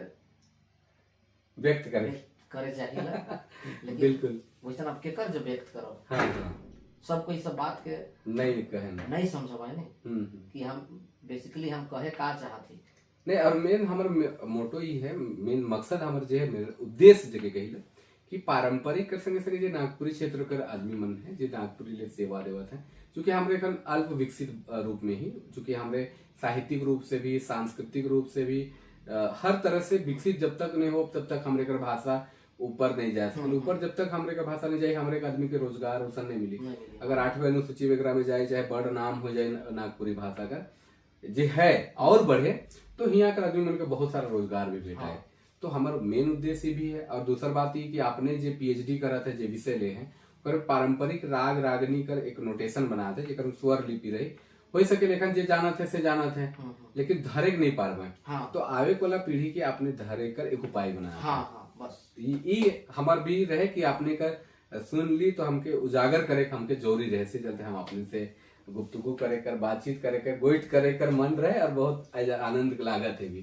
व्यक्त करे व्यक्त करे चाहिए, लेकिन बिल्कुल वैसे आप केकर जब व्यक्त करो हाँ हाँ सबको ई सब बात के नहीं कहे ना। नहीं समझ पाए नहीं हम्म। कि हम बेसिकली हम कहे का चाहती। नहीं और मेन हमर मोटो ही है, मेन मकसद हमर जे है, मेरे उद्देश्य जे के कहिले कि पारंपरिक कर संगे संगे जे नागपुरी क्षेत्र कर आदमी मन है जे नागपुरी ले सेवा देवत है, चूंकि हमरे एखन अल्प विकसित रूप में ही, चूंकि हमरे साहित्यिक रूप से भी सांस्कृतिक रूप से भी हर तरह से विकसित जब तक नहीं हो तब तक हमरे कर भाषा ऊपर नहीं जा सके। ऊपर जब तक हमरे का भाषा नहीं जाए हमरे के आदमी के रोजगार उसन नहीं मिली। नहीं मिली। अगर 8वीं अनुसूची वगैरह में जाए चाहे बड़ नाम हो जाए नागपुरी भाषा का जे है और बढ़े तो यहाँ कर आदमी मन के बहुत सारा रोजगार भी भेटा है। तो हमारा मेन उद्देश्य भी है। और दूसर बात ये कि आपने जे पीएचडी करा था जे विषय ले हैं पर पारंपरिक राग रागनी कर एक नोटेशन बना थे जेकर स्वर लिपि रही हो सके लेखन जे जाना थे से जाना थे लेकिन धरे नहीं पार में। हाँ। तो आवे वाला पीढ़ी के आपने धरे कर एक उपाय बनाया। हाँ हाँ बस ये हमार भी रहे कि आपने कर सुन ली तो हमके उजागर करे हमके जोरी रहे से चलते हम अपने से गुफ्तगू करे कर बातचीत करे कर गोइट करे कर मन रहे और बहुत आनंद लागत है भी।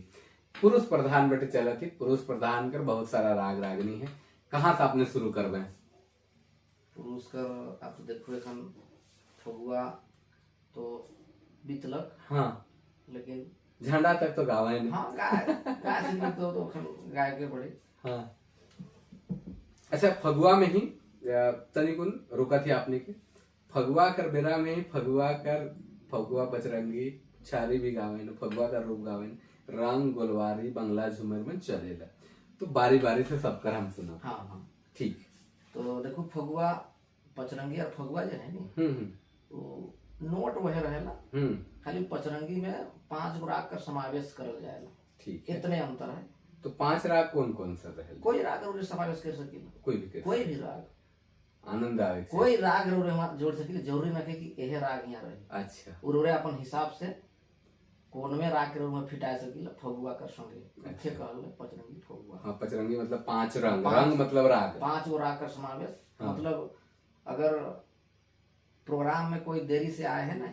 पुरुष प्रधान बटे चलत थी, पुरुष प्रधान कर बहुत सारा राग रागनी है, कहाँ से आपने शुरू करबे? पुरुष कर आप तो देखो एखन फगुआ तो बीतलक। हाँ। लेकिन झंडा तक तो गावे नहीं। हाँ गाय गाय से तो गाय के पड़े। हाँ। अच्छा फगुआ में ही तनिकुन रुका थी आपने के फगुआ कर बेरा में ही फगुआ कर फगुआ पचरंगी छारी भी गावे न, फगुआ का रूप गावे न, रंग गोलवारी बंगला झूमर में चलेला तो बारी बारी से सबकर हम सुना। हाँ हाँ ठीक। तो देखो फगुआ पचरंगी और फगुआ जो है नी वो नोट वह रहेला, खाली पचरंगी में 5 गो राग का समावेश करल जाएला। ठीक है। इतने अंतर है। तो 5 राग कौन कौन सा रहेला? कोई राग रोरे समावेश कर सकीला, कोई भी कर, कोई भी राग आनंद आवे, कोई राग रोरे हम जोड़ सकीला, जरूरी न है कि एहे राग यहाँ रहे। अच्छा। रोरे अपन हिसाब से कोन में राग के रूप में फिटा सकीला फगुआ कर संगे। अच्छा। कहल पचरंगी फगुआ। हाँ पचरंगी मतलब 5 रंग, रंग मतलब राग, 5 गो राग का समावेश। हाँ। मतलब अगर प्रोग्राम में कोई देरी से आए है ना,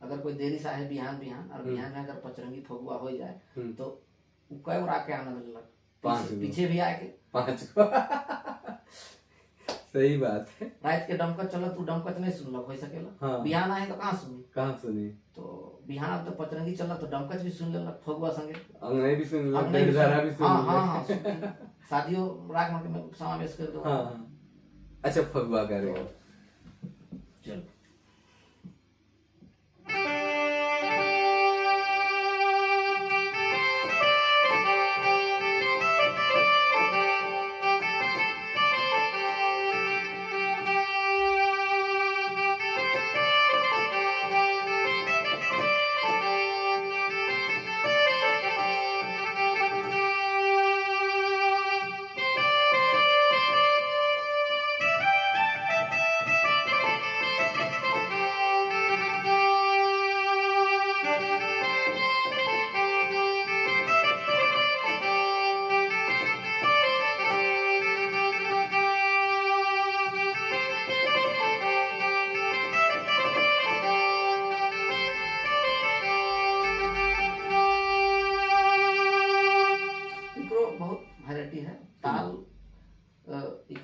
अगर कोई देरी से आए है बिहान बिहान और बिहान में अगर पचरंगी फगुआ हो जाए तो वो कई राग के आनंद लेलक, पीछे भी आए के 5 को। सही बात है। रात के डमकच चलत तू डमकच नहीं सुनलक हो सकेला। हाँ। बिहान आए तो कहाँ सुनी, कहाँ सुनी? तो बिहान तो पचरंगी चलत तो डमकच भी सुन लेलक फगुआ संगे, अंगनाई भी सुन लेलक, डेढ़धारा भी सुन लेलक। हाँ हाँ शादियों राग में समावेश कर दो। हाँ। अच्छा फगुआ करेगा। चलो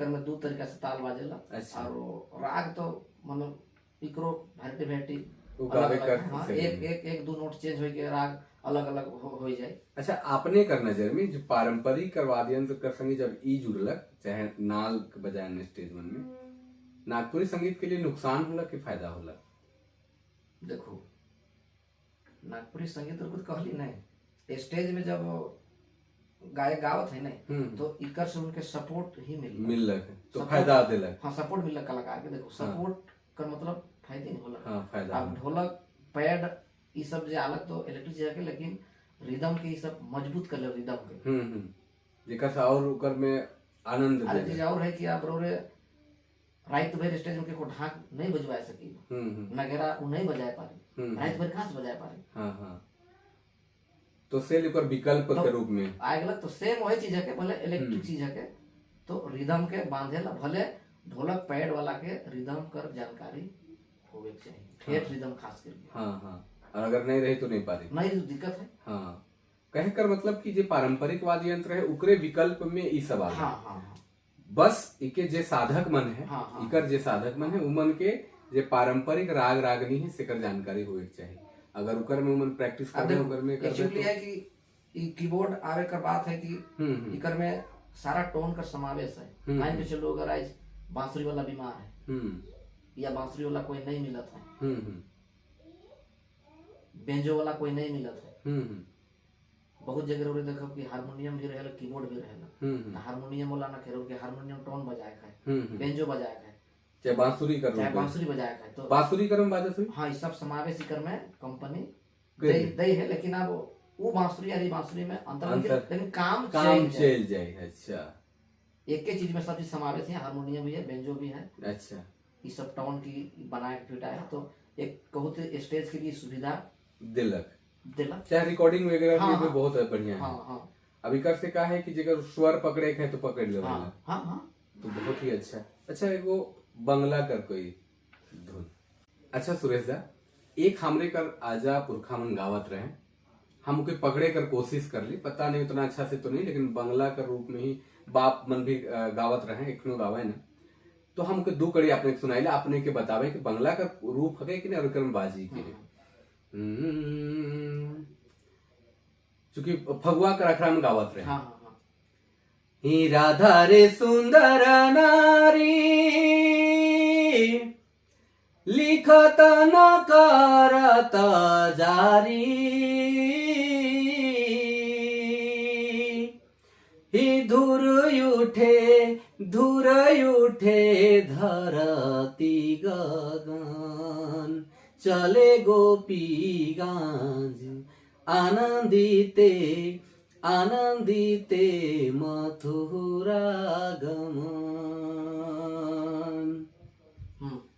में 2 तरीका से ताल बाजेला। अच्छा। और राग तो मतलब इकरो वैरायटी वैरायटी हाँ, एक एक एक दो नोट चेंज होई के राग अलग अलग हो जाए। अच्छा आपने कर नजर में जो पारंपरिक वाद्ययंत्र कर संगे जब ई जुड़लक चाहे नाल बजाए स्टेज मन में नागपुरी संगीत के लिए नुकसान होला कि फायदा होला? देखो नागपुरी संगीत तो कहली नहीं, स्टेज में जब गायक गावत है नहीं तो इकर से उनके सपोर्ट ही मिललक तो फायदा देलक। हाँ सपोर्ट मिललक कलाकार के। देखो सपोर्ट कर मतलब फायदे नहीं होला। हाँ, फायदा। अब ढोलक पैड ये सब जो अलग तो इलेक्ट्रिक चीज के, लेकिन रिदम के ये सब मजबूत कर ले रिदम के जेकर से और उकर में आनंद अरे चीज और है कि आप रोरे रात भर स्टेज में के ढाक नहीं बजवा सकी, नगेरा उ नहीं बजाए पारी, रात भर कहाँ से बजाए पारी। हाँ हाँ, तो सेल एकर विकल्प के रूप में आ गेलक। तो सेम वही चीज है के भले इलेक्ट्रिक चीज है के, तो रिदम के बांधेला भले ढोलक पैड वाला के रिदम कर जानकारी होवे के चाहिए, ठेठ रिदम खास करके। हाँ हाँ, और अगर नहीं रही तो नहीं पारी, नहीं तो दिक्कत है। हाँ, कहे कर मतलब कि जे पारंपरिक वाद्य यंत्र है उकरे विकल्प में ई सवाल है। हाँ हाँ, बस इके जे साधक मन है, हाँ, हाँ। इकर जे साधक मन है उमन के जे पारंपरिक राग रागनी है सेकर जानकारी होवे के चाहिए। अगर उकर में उमन प्रैक्टिस करबे, उकर में करबे एक्चुअली है कि ई कीबोर्ड आवे कर बात है कि इकर में सारा टोन का समावेश है। मान के चलो अगर आज बांसुरी वाला बीमार है या बांसुरी वाला कोई नहीं मिलत है, बेंजो वाला कोई नहीं मिलत है, बहुत जगह रे देखब कि हारमोनियम भी रहेला कीबोर्ड भी रहेला, तो हारमोनियम वाला ना खेरो के हारमोनियम टोन बजाए है, बेंजो बजाए है, चाहे बांसुरी कर, चाहे बांसुरी बजाए है, तो बांसुरी करम बाजा सुई। हाँ, ये सब समावेश इकर में कंपनी दे है, लेकिन अब वो बांसुरी और बांसुरी में अंतर, लेकिन काम चल जाए। अच्छा, एक के चीज में सब चीज समावेश है, हारमोनियम भी है, बेंजो भी है। अच्छा, ये सब टोन की बनाए के फिटा है, तो एक कहू तो स्टेज के लिए सुविधा दिलक दिलक, चाहे रिकॉर्डिंग वगैरह हाँ, भी बहुत बढ़िया है। हाँ, हाँ। अब इकर से का है कि जेकर स्वर पकड़े है तो पकड़ लो। हाँ, हाँ, हाँ। तो बहुत ही अच्छा। अच्छा, एगो बंगला कर कोई धुन। अच्छा सुरेश दा, एक हमरे कर आजा पुरखा मन गावत रहे, हम उके पकड़े कर कोशिश कर ली, पता नहीं उतना अच्छा से तो नहीं, लेकिन बंगला कर रूप में ही बाप मन भी गावत रहे, एखनो गावे ना, तो हम उके दो कड़ी आपने सुनाइला, आपने के बतावे कि बंगला का रूप है कि नहीं और एकर में बाजी कि नहीं। चूंकि फगुआ कर अखड़ा में गावत रहे। हाँ, हाँ। ही राधा रे सुंदर नारी लिखत न करत जारी, ही धुर उठे धरती गगन, चले गोपी गांज आनंदिते आनंदिते मथुरा गमन।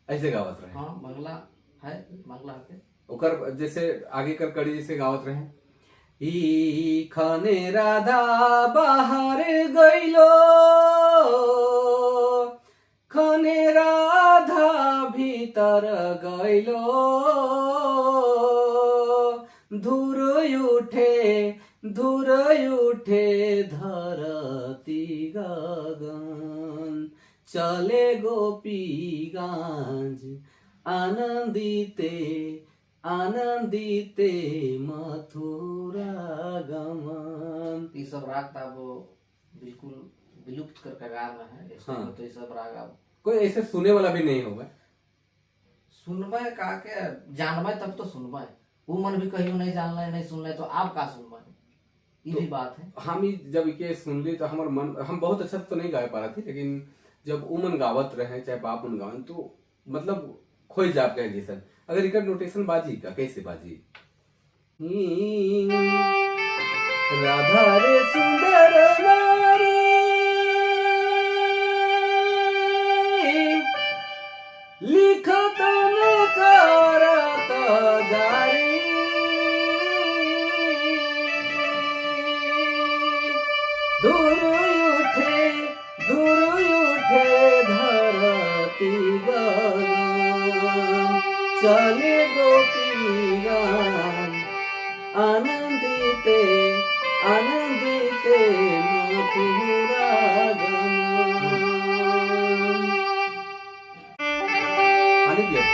ऐसे गावत रहे। हाँ, बंगला है, बंगला के ओकर जैसे आगे कर कड़ी जैसे गावत रहे। ई खने राधा बाहर गइलो, खने राधा भीतर गइलो, धुर उठे धरती गगन, चले गोपी गांज आनंदिते आनंदिते मथुरा गमन। ये सब राग था वो बिल्कुल विलुप्त कर कगार में है। हाँ। तो ये सब राग अब कोई ऐसे सुने वाला भी नहीं होगा। सुनबे का के जानबे तब तो सुनबे, वो मन भी कहियो नहीं जानले नहीं सुनले तो आप का सुनबे, ये भी बात है। हम ही जब के सुन ली तो हमार मन, हम बहुत अच्छा तो नहीं गा पा रहे थे, लेकिन जब वो मन गावत रहे चाहे बाप मन गावन तो मतलब खोई जाप गए जैसन। अगर इकर नोटेशन बाजी का कैसे बाजी, राधा रे सुंदर नारी लिखत न करत जारी, दूर उठे धरती गगन, चले गोपी गान आनंदिते आनंदिते मथुरा गमन। आने दिया।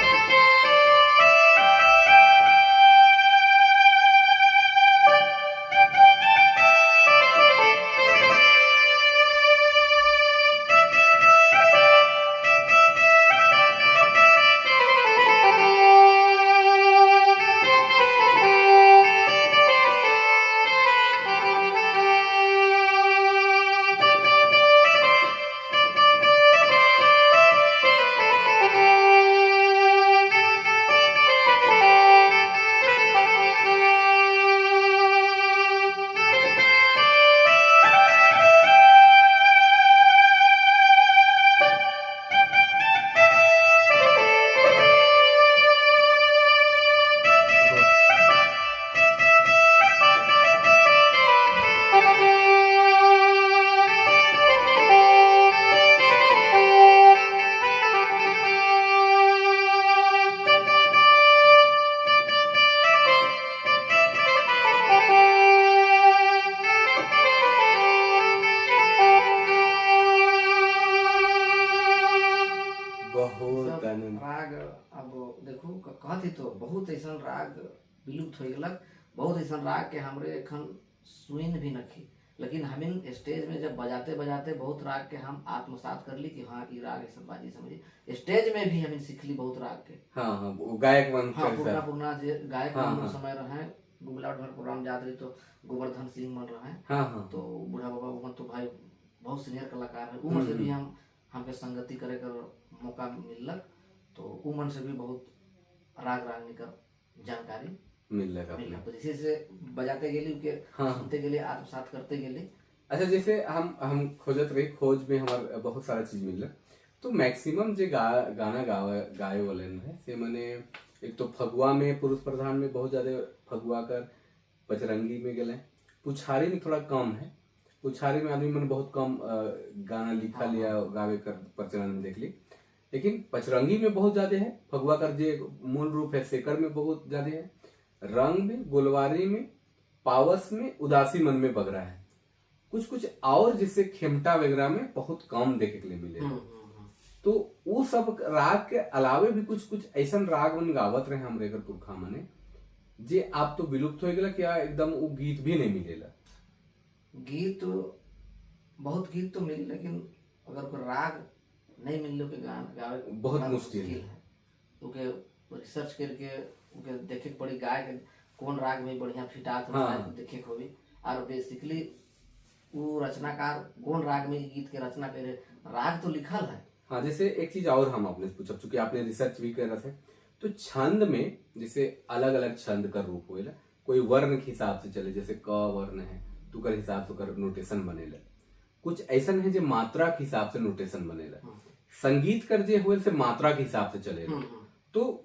बहुत ऐसा राग विलुप्त हो गलक। बहुत ऐसा राग के हमरे एखन सुन भी नखी, लेकिन हमिन स्टेज में जब बजाते बजाते बहुत राग के हम आत्मसात कर ली कि हाँ ये राग ऐसा बाजी समझी। स्टेज में भी हमिन सीखली बहुत राग के। हाँ हाँ, वो गायक मन हाँ, के पुरना साथ। पुरना जे गायक हाँ, मन हाँ। समय रहे, गुमलाट भर प्रोग्राम जात रही तो गोवर्धन सिंह मन रहे। हाँ हाँ। तो बूढ़ा बाबा वो तो भाई बहुत सीनियर कलाकार है, उमर से भी हम हमके संगति करे कर मौका मिललक, तो उमन से भी बहुत राग रागनी कर जानकारी मिल लगा अपने। मिललक। तो जैसे जैसे बजाते गेली उके हाँ। सुनते गेली, आत्मसात करते गेली। अच्छा, जैसे हम खोजत रही, खोज में हमार बहुत सारा चीज मिलल। तो मैक्सिमम जे गाना गाए वाले है से माने एक तो फगुआ में पुरुष प्रधान में बहुत ज्यादा फगुआ कर पचरंगी में गए, पुछारी में थोड़ा कम है। पुछारी में आदमी मन बहुत कम गाना लिखा लिया गावे कर प्रचलन में देख ली, लेकिन पचरंगी में बहुत ज्यादा है। फगुआ कर जे मूल रूप है सेकर में बहुत ज्यादा है, रंग में, गोलवारी में, पावस में, उदासी मन में बगरा है। कुछ कुछ और जैसे खेमटा वगैरह में बहुत कम देखे के लिए मिले। तो वो सब राग के अलावे भी कुछ कुछ ऐसा राग मन गावत रहे हमरे कर पुरखा मने जे आप तो विलुप्त हो गया क्या एकदम वो गीत भी नहीं मिलेला। गीत बहुत गीत तो मिली, लेकिन अगर कोई राग नहीं मिललो के गान गावे बहुत बड़ा मुश्किल है। है। ओके रिसर्च करके ओके देखे के पड़ी गाय के कौन राग में बढ़िया फिटात हो, हाँ। देखे के होबी। और बेसिकली वो रचनाकार कौन राग में गीत के रचना करे, राग तो लिखल है। हाँ, जैसे एक चीज और हम आपने पूछब, चूंकि आपने रिसर्च भी कर रहे थे, तो छंद में जैसे अलग अलग छंद का रूप होएला, कोई वर्ण के हिसाब से चले, जैसे क वर्ण है तो कर हिसाब से कर नोटेशन बनेला। कुछ ऐसा है जो मात्रा के हिसाब से नोटेशन बनेला। संगीत कर जे हुए से मात्रा के हिसाब से चलेला। तो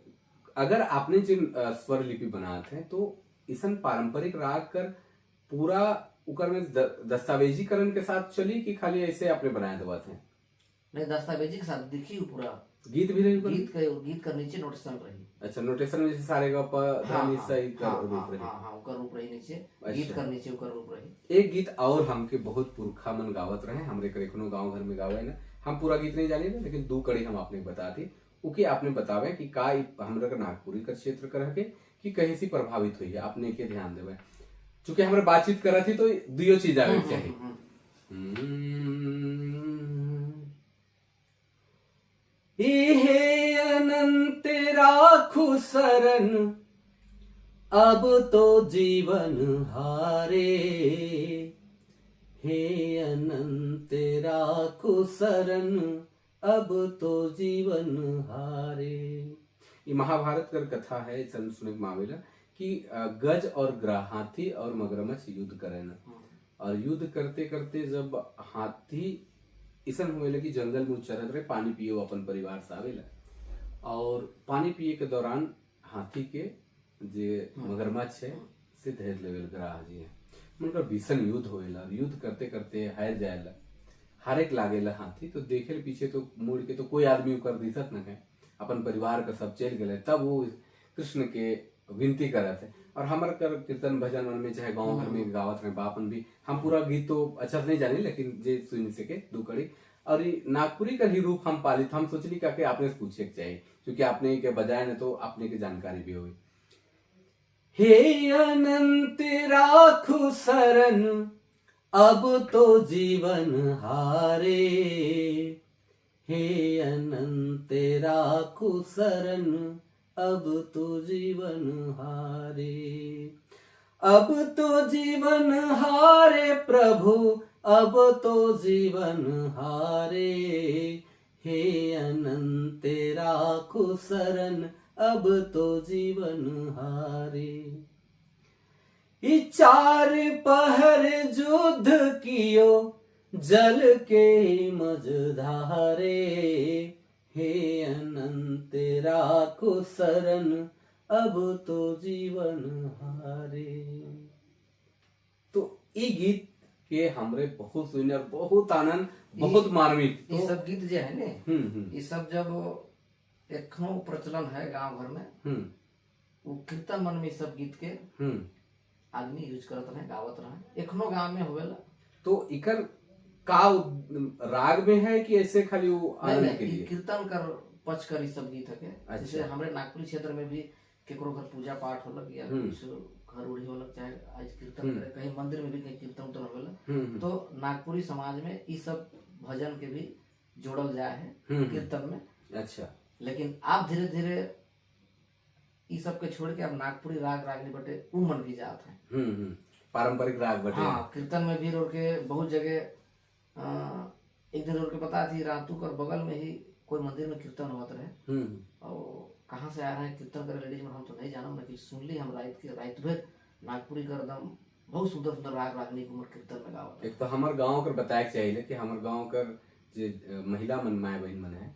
अगर आपने जिन स्वर लिपि बनाते हैं तो इसन पारंपरिक राग कर पूरा उकर में दस्तावेजीकरण के साथ चली कि खाली ऐसे आपने बनाए दबाते हैं? नहीं, दस्तावेजी के साथ दिखी हूँ पूरा गीत भी रही ऊपर? गीत का नीचे नोटेशन रही। अच्छा, नोटेशन में जैसे सारे का प, हाँ, ध, नि, हाँ, स, ई का हाँ, रूप हाँ, रही। हाँ, हाँ, उकर रूप रही नीचे, अच्छा। गीत कर नीचे उकर रूप रही। एक गीत और हमके बहुत पुरखा मन गावत रहे, हमरे करे कोनो गांव घर में गावे ना, हम पूरा गीत नहीं जाने लेकिन दो कड़ी हम आपने बता दी, उके आपने बतावे कि का हमरा का नागपुरी का क्षेत्र कर के कि कहीं से प्रभावित हुई है, आपने के ध्यान देवे। चूंकि हमरा बातचीत करा थी तो दुयो चीज आवे के चाहिए। इहे अनंत राखु शरण अब तो जीवन हारे, हे अनंत राखु शरण अब तो जीवन हारे। ये महाभारत कर कथा है, सुने मावेला कि गज और ग्रह, हाथी और मगरमच्छ युद्ध करे ना, और युद्ध करते करते जब हाथी ऐसा हुए कि जंगल में चरत रहे, पानी पिए अपन परिवार से आवेला, और पानी पिए के दौरान हाथी के जे मगरमच्छ है से धर लेवेल ग्राह जी है, उनका भीषण युद्ध होएला। युद्ध करते करते हार जाएला, हारे के लागेला हाथी, तो देखे पीछे तो मुड़ के तो कोई आदमी कर दिसत न है, अपन परिवार का सब चल गए। तब वो कृष्ण के विनती करत है, और हमार कर कीर्तन भजन मन में चाहे गांव घर में गावत रहे बापन भी, हम पूरा गीत तो अच्छा से नहीं जाने लेकिन जे सुन सके दो कड़ी। और ये नागपुरी का ही रूप हम पालित, हम सोचली का के आपने से पूछे के चाहिए, क्योंकि आपने के बजाय न तो आपने की जानकारी भी हुई। हे अनंत राखु शरण अब तो जीवन हारे, हे अनंत राखु शरण अब तो जीवन हारे, अब तो जीवन हारे प्रभु अब तो जीवन हारे, हे अनंत राखु शरण अब तो जीवन हारे। ई चार पहर युद्ध कियो जल के मझधारे, हे अनंत राखो शरण अब तो जीवन हारे। तो ई गीत के हमरे बहुत सुनर, बहुत आनंद, बहुत मार्मिक। ये सब गीत जो है ने, हम्म ये सब जब एखनो प्रचलन है गांव घर में, वो कीर्तन मन में सब गीत के आदमी यूज करत रहे, गावत रहे, एखनो गांव में होवेला। तो इकर का राग में है कि ऐसे खाली वो नहीं आनंद नहीं, के ई लिए? कीर्तन कर पच कर ई सब गीत है के। अच्छा। जैसे हमरे नागपुरी क्षेत्र में भी केकरो घर पूजा पाठ होलक या कुछ घर उड़ी होलक, चाहे आज कीर्तन करे कहीं मंदिर में भी कहीं कीर्तन उर्तन होवेला, तो नागपुरी समाज में ई सब भजन के भी जोड़ल जाए है कीर्तन में। अच्छा। लेकिन आप धीरे धीरे ई सब के छोड़ के अब नागपुरी राग रागनी बटे उ मन भी जात है। पारंपरिक राग बटे। हाँ, कीर्तन में भी रोड के बहुत जगह एक दिन रोड के पता थी रातू कर बगल में ही कोई मंदिर में कीर्तन होत रहे और कहाँ से आ रहे हैं कीर्तन करे लेडीज में हम तो नहीं जानम, लेकिन सुनली हम रात के रात भर नागपुरी कर एकदम बहुत सुंदर सुंदर राग रागनी कुमार कीर्तन में गावत। एक तो हमार गांव कर बताए के चाहिए कि हमार गांव कर जे महिला मन माए बहन मन है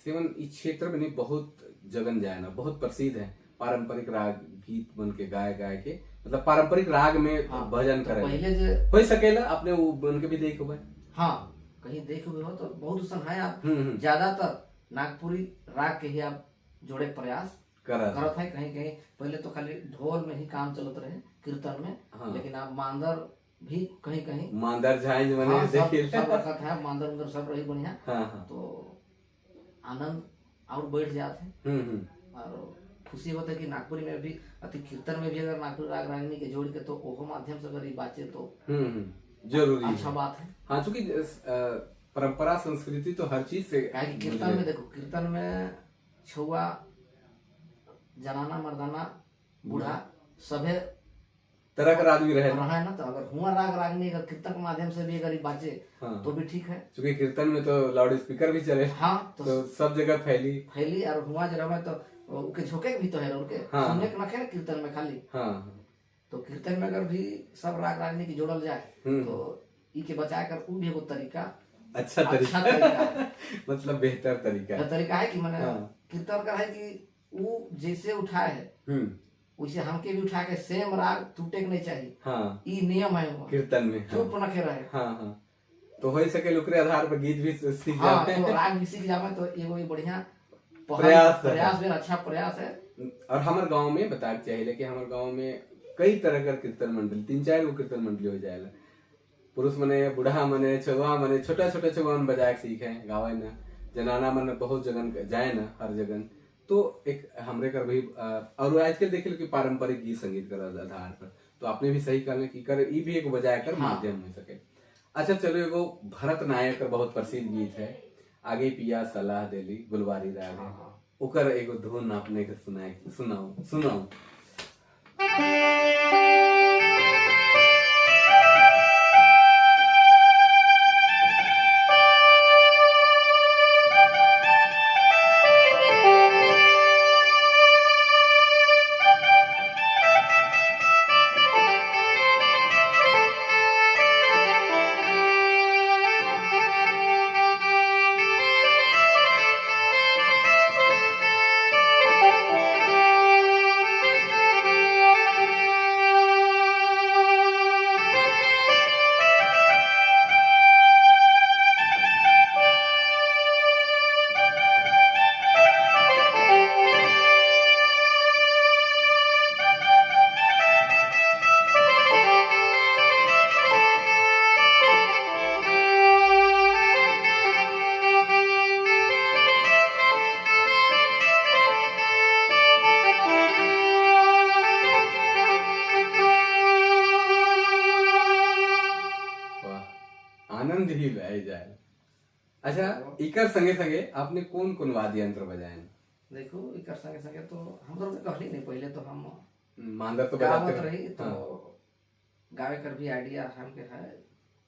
सेवन इस क्षेत्र में नहीं बहुत जगन जाए ना, बहुत प्रसिद्ध है पारंपरिक राग गीत बन के गाए गाए के, मतलब पारंपरिक राग में हाँ, भजन तो करे पहले जे हो सकेला अपने वो बन के भी देखो भाई। हाँ, कहीं देख हुए हो तो बहुत उसन है। आप ज्यादातर नागपुरी राग के ही आप जोड़े प्रयास करत है। कहीं कहीं पहले तो खाली ढोल में ही काम चलत रहे कीर्तन में, हाँ। लेकिन आप मांदर भी कहीं कहीं मांदर झांझ मने हाँ, देखिए सब रखत है, मांदर उंदर सब रही बढ़िया। हाँ, हाँ। तो आनंद और बढ़ जाते हैं और खुशी होता है कि नागपुरी में भी अति कीर्तन में भी अगर नागपुरी राग रागिनी के जोड़ के तो ओहो माध्यम से अगर ये बाचे तो जरूरी अच्छा है। बात है। हाँ, चूंकि परंपरा संस्कृति तो हर चीज से काहे कि कीर्तन में देखो, कीर्तन में छुआ जनाना मर्दाना बूढ़ा सभे तरह का आदमी रहे रहा है ना, तो अगर हुआ राग रागनी अगर कीर्तन के माध्यम से भी अगर ये बाचे हाँ। तो भी ठीक है। चूंकि कीर्तन में तो लाउड स्पीकर भी चले, हाँ, तो सब जगह फैली फैली और हुआ जो रहे तो उके झोंके भी तो है उनके, हाँ। सुनने के नखे ना कीर्तन में खाली। हाँ। तो कीर्तन में अगर भी सब राग रागनी के जोड़ल जाए तो ई के बचा कर उ भी एगो तरीका, अच्छा तरीका, अच्छा तरीका है। मतलब बेहतर तरीका है। तरीका है कि माने हाँ। कीर्तन का है कि उ जैसे उठाए है वैसे हमके भी उठा के सेम राग टूटे के नहीं चाहिए। हाँ। ई नियम है वहाँ। कीर्तन में, हाँ। चुप नखे रहे। हाँ, हाँ। तो हो सके ओकरे आधार पर गीत भी सीख हाँ, जावे। तो राग भी सीख जावे तो एगो ई बढ़िया प्रयास है। प्रयास भी अच्छा प्रयास है। और हमारे गांव में बताए चाहिए कि हमारे गांव में कई तरह का कीर्तन मंडली, 3-4 गो कीर्तन मंडली हो जाएला। पुरुष मने, बूढ़ा मने, छुआ मने, छोटा छोटा छुआ मन बजाए सीखे गावे ना, जनाना मन बहुत जगन जाए ना हर जगन। तो एक हमरे कर भी और आजकल देख लो कि पारंपरिक गीत संगीत कर आधार पर तो आपने भी सही कहले कि कर ई भी एक बजाय कर हाँ। माध्यम हो सके। अच्छा चलो, एगो भरत नायक का बहुत प्रसिद्ध गीत है, आगे पिया सलाह देली गुलवारी राग है, हाँ। ओकर एगो धुन आपने के सुनाए, सुनाओ सुनाओ। आनंद ही ले जाए। अच्छा, इकर संगे संगे आपने कौन कौन वाद्य यंत्र बजाए? देखो, इकर संगे संगे तो हम तो कहली नहीं, पहले तो हम मांदर तो बजाते गावत रही, तो हाँ। गावे कर भी आइडिया हमके है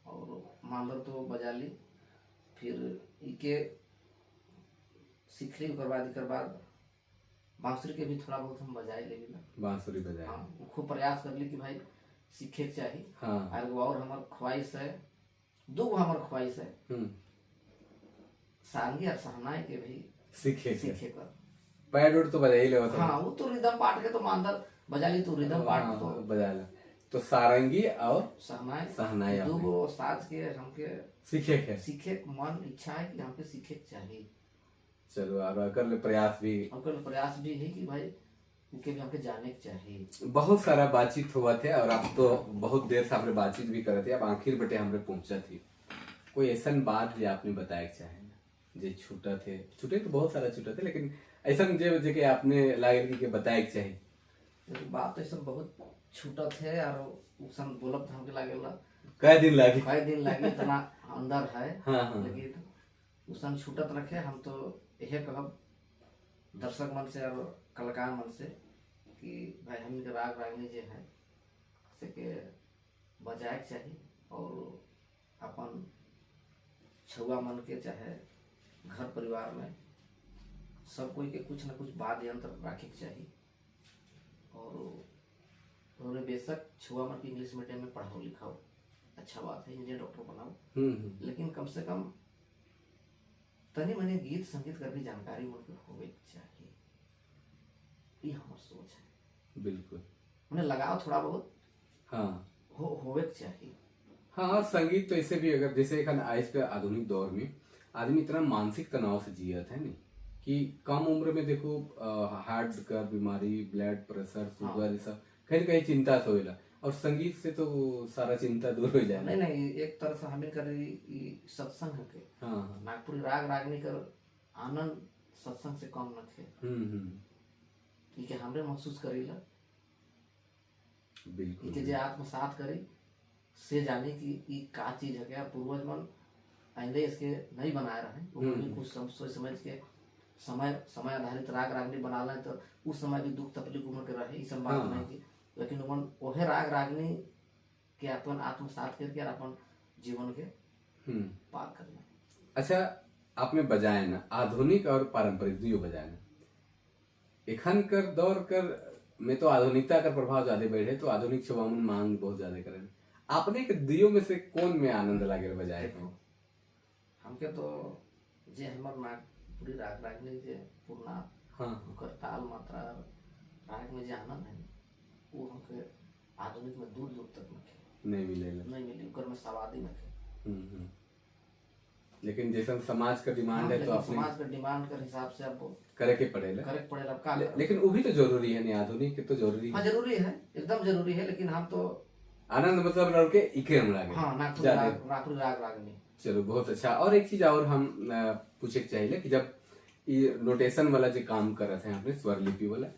और मांदर तो बजा ली, फिर इके सीख ली, ओकर बाद इकर बाद बांसुरी के भी थोड़ा बहुत हम बजाए ले ना। बांसुरी बजाए, हाँ, खूब प्रयास कर ली कि भाई सीखे के चाहिए। हाँ। और एगो और हमार ख्वाहिश है, दो गो हमार ख्वाहिश है, सारंगी और सहनाई के भी सीखे सीखे कर। पैड उड तो बजा ही लेवत। हाँ, वो तो रिदम पार्ट के तो मांदर बजा ली, तो रिदम पार्ट हाँ, तो बजा ले। तो सारंगी और सहनाई, सहनाई दो आपने। गो साज के हमके सीखे के सीखे मन इच्छा है कि हमके सीखे के चाहिए। चलो, और अगर ले प्रयास भी, अगर प्रयास भी है कि भाई उनके भी हमके जाने के चाहिए। बहुत सारा बातचीत हुआ थे और आप तो बहुत देर से हमरे बातचीत भी करते थे, अब आखिर बटे हमरे पहुंचा थी। कोई ऐसा बात जो आपने बताया चाहे जे छूटा थे, छूटे तो बहुत सारा छूटा थे, लेकिन ऐसा जे जे के आपने लागल कि के बताए के चाहिए। बात तो सब बहुत छूटत है और उसन बोलब हमके लागेला कई दिन लागे, कई दिन लागे, इतना अंदर है। हाँ हाँ। लेकिन उसन छूटत रखे। हम तो यह कहब दर्शक मन से और कलाकार मन से कि भाई हमन के राग रागनी जे है से के बजाए के चाहिए और अपन छुआ मन के चाहे घर परिवार में सब कोई के कुछ ना कुछ वाद्य यंत्र रखे के चाहिए। और बेशक छुआ मन के इंग्लिश मीडियम में पढ़ाओ लिखाओ अच्छा बात है, इंजीनियर डॉक्टर बनाओ, लेकिन कम से कम तनी मनी गीत संगीत कर भी जानकारी उनके होवे चाहिए। ये हमार सोच है। बिल्कुल उन्हें लगाओ थोड़ा बहुत, हाँ होवे चाहिए। हाँ, और संगीत तो ऐसे भी अगर जैसे एक आज के आधुनिक दौर में आदमी इतना मानसिक तनाव से जियत है नहीं कि कम उम्र में देखो हार्ट का बीमारी, ब्लड प्रेशर, शुगर, ये सब कहीं कहीं चिंता से होएला और संगीत से तो सारा चिंता दूर हो जाए। नहीं नहीं, एक तरह से हमें कर सत्संग है के। हाँ, नागपुरी राग रागनी कर आनंद सत्संग से कम न थे। ये हमरे महसूस करीला। बिल्कुल। के जे आत्मसात करी से जाने कि ई का चीज है। क्या पूर्वज मन आइंदे इसके नहीं बनाए रहे, वो भी कुछ सोच समझ के समय समय आधारित राग रागनी बना लें तो उस समय भी दुख तकलीफ उम्र के रहे, ई सब बात नहीं की, लेकिन उमन ओहे राग रागनी के अपन आत्मसात करके और अपन जीवन के पार करना। अच्छा, आपने बजाए ना आधुनिक और पारंपरिक दुयो बजाए ना, एखन कर दौर कर में तो आधुनिकता का प्रभाव ज्यादा बढ़े तो आधुनिक छुआमन मांग बहुत ज्यादा करें, आपने के दियो में से कौन में आनंद लागे बजाए को? हमके तो जे हमर नागपुरी राग रागनी जे पूर्णा, हाँ, ओकर ताल मात्रा राग में जे आनंद है वो हमके आधुनिक में दूर दूर तक नहीं मिलेला, नहीं मिली, ओकर में सवादी नहीं। लेकिन जैसा समाज का डिमांड है तो अपने समाज का डिमांड के हिसाब से अब करे के पड़ेला, करे के पड़ेला का। लेकिन वो भी तो जरूरी है नहीं, आधुनिक तो जरूरी है। हाँ, जरूरी है, एकदम जरूरी है, लेकिन हम तो आनंद मतलब लड़के इके हम लागे। हाँ, नागपुरी राग रागनी। चलो बहुत अच्छा। और एक चीज और हम पूछे के चाहिए कि जब ये नोटेशन वाला जो काम कर रहे थे आपने स्वरलिपि वाला,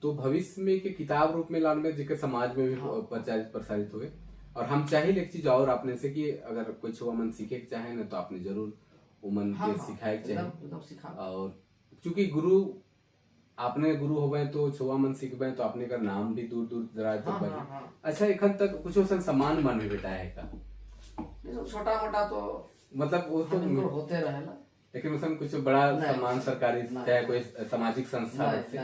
तो भविष्य में के किताब रूप में लाने में जिसके समाज में भी प्रचारित प्रसारित हुए, और हम चाहिए एक चीज और आपने से कि अगर कोई छुआ मन सीखे के चाहे ना तो आपने जरूर वो मन के सिखाए के चाहिए। और चूंकि गुरु आपने गुरु हो गए तो छुआ मन सीख गए तो आपने का नाम भी दूर दूर दराज तक बढ़े। अच्छा, एखन तक कुछ सम्मान मन में बेटा है का? छोटा मोटा तो मतलब वो तो होते रहेला, लेकिन उसमें कुछ बड़ा सम्मान सरकारी चाहे कोई सामाजिक संस्था से,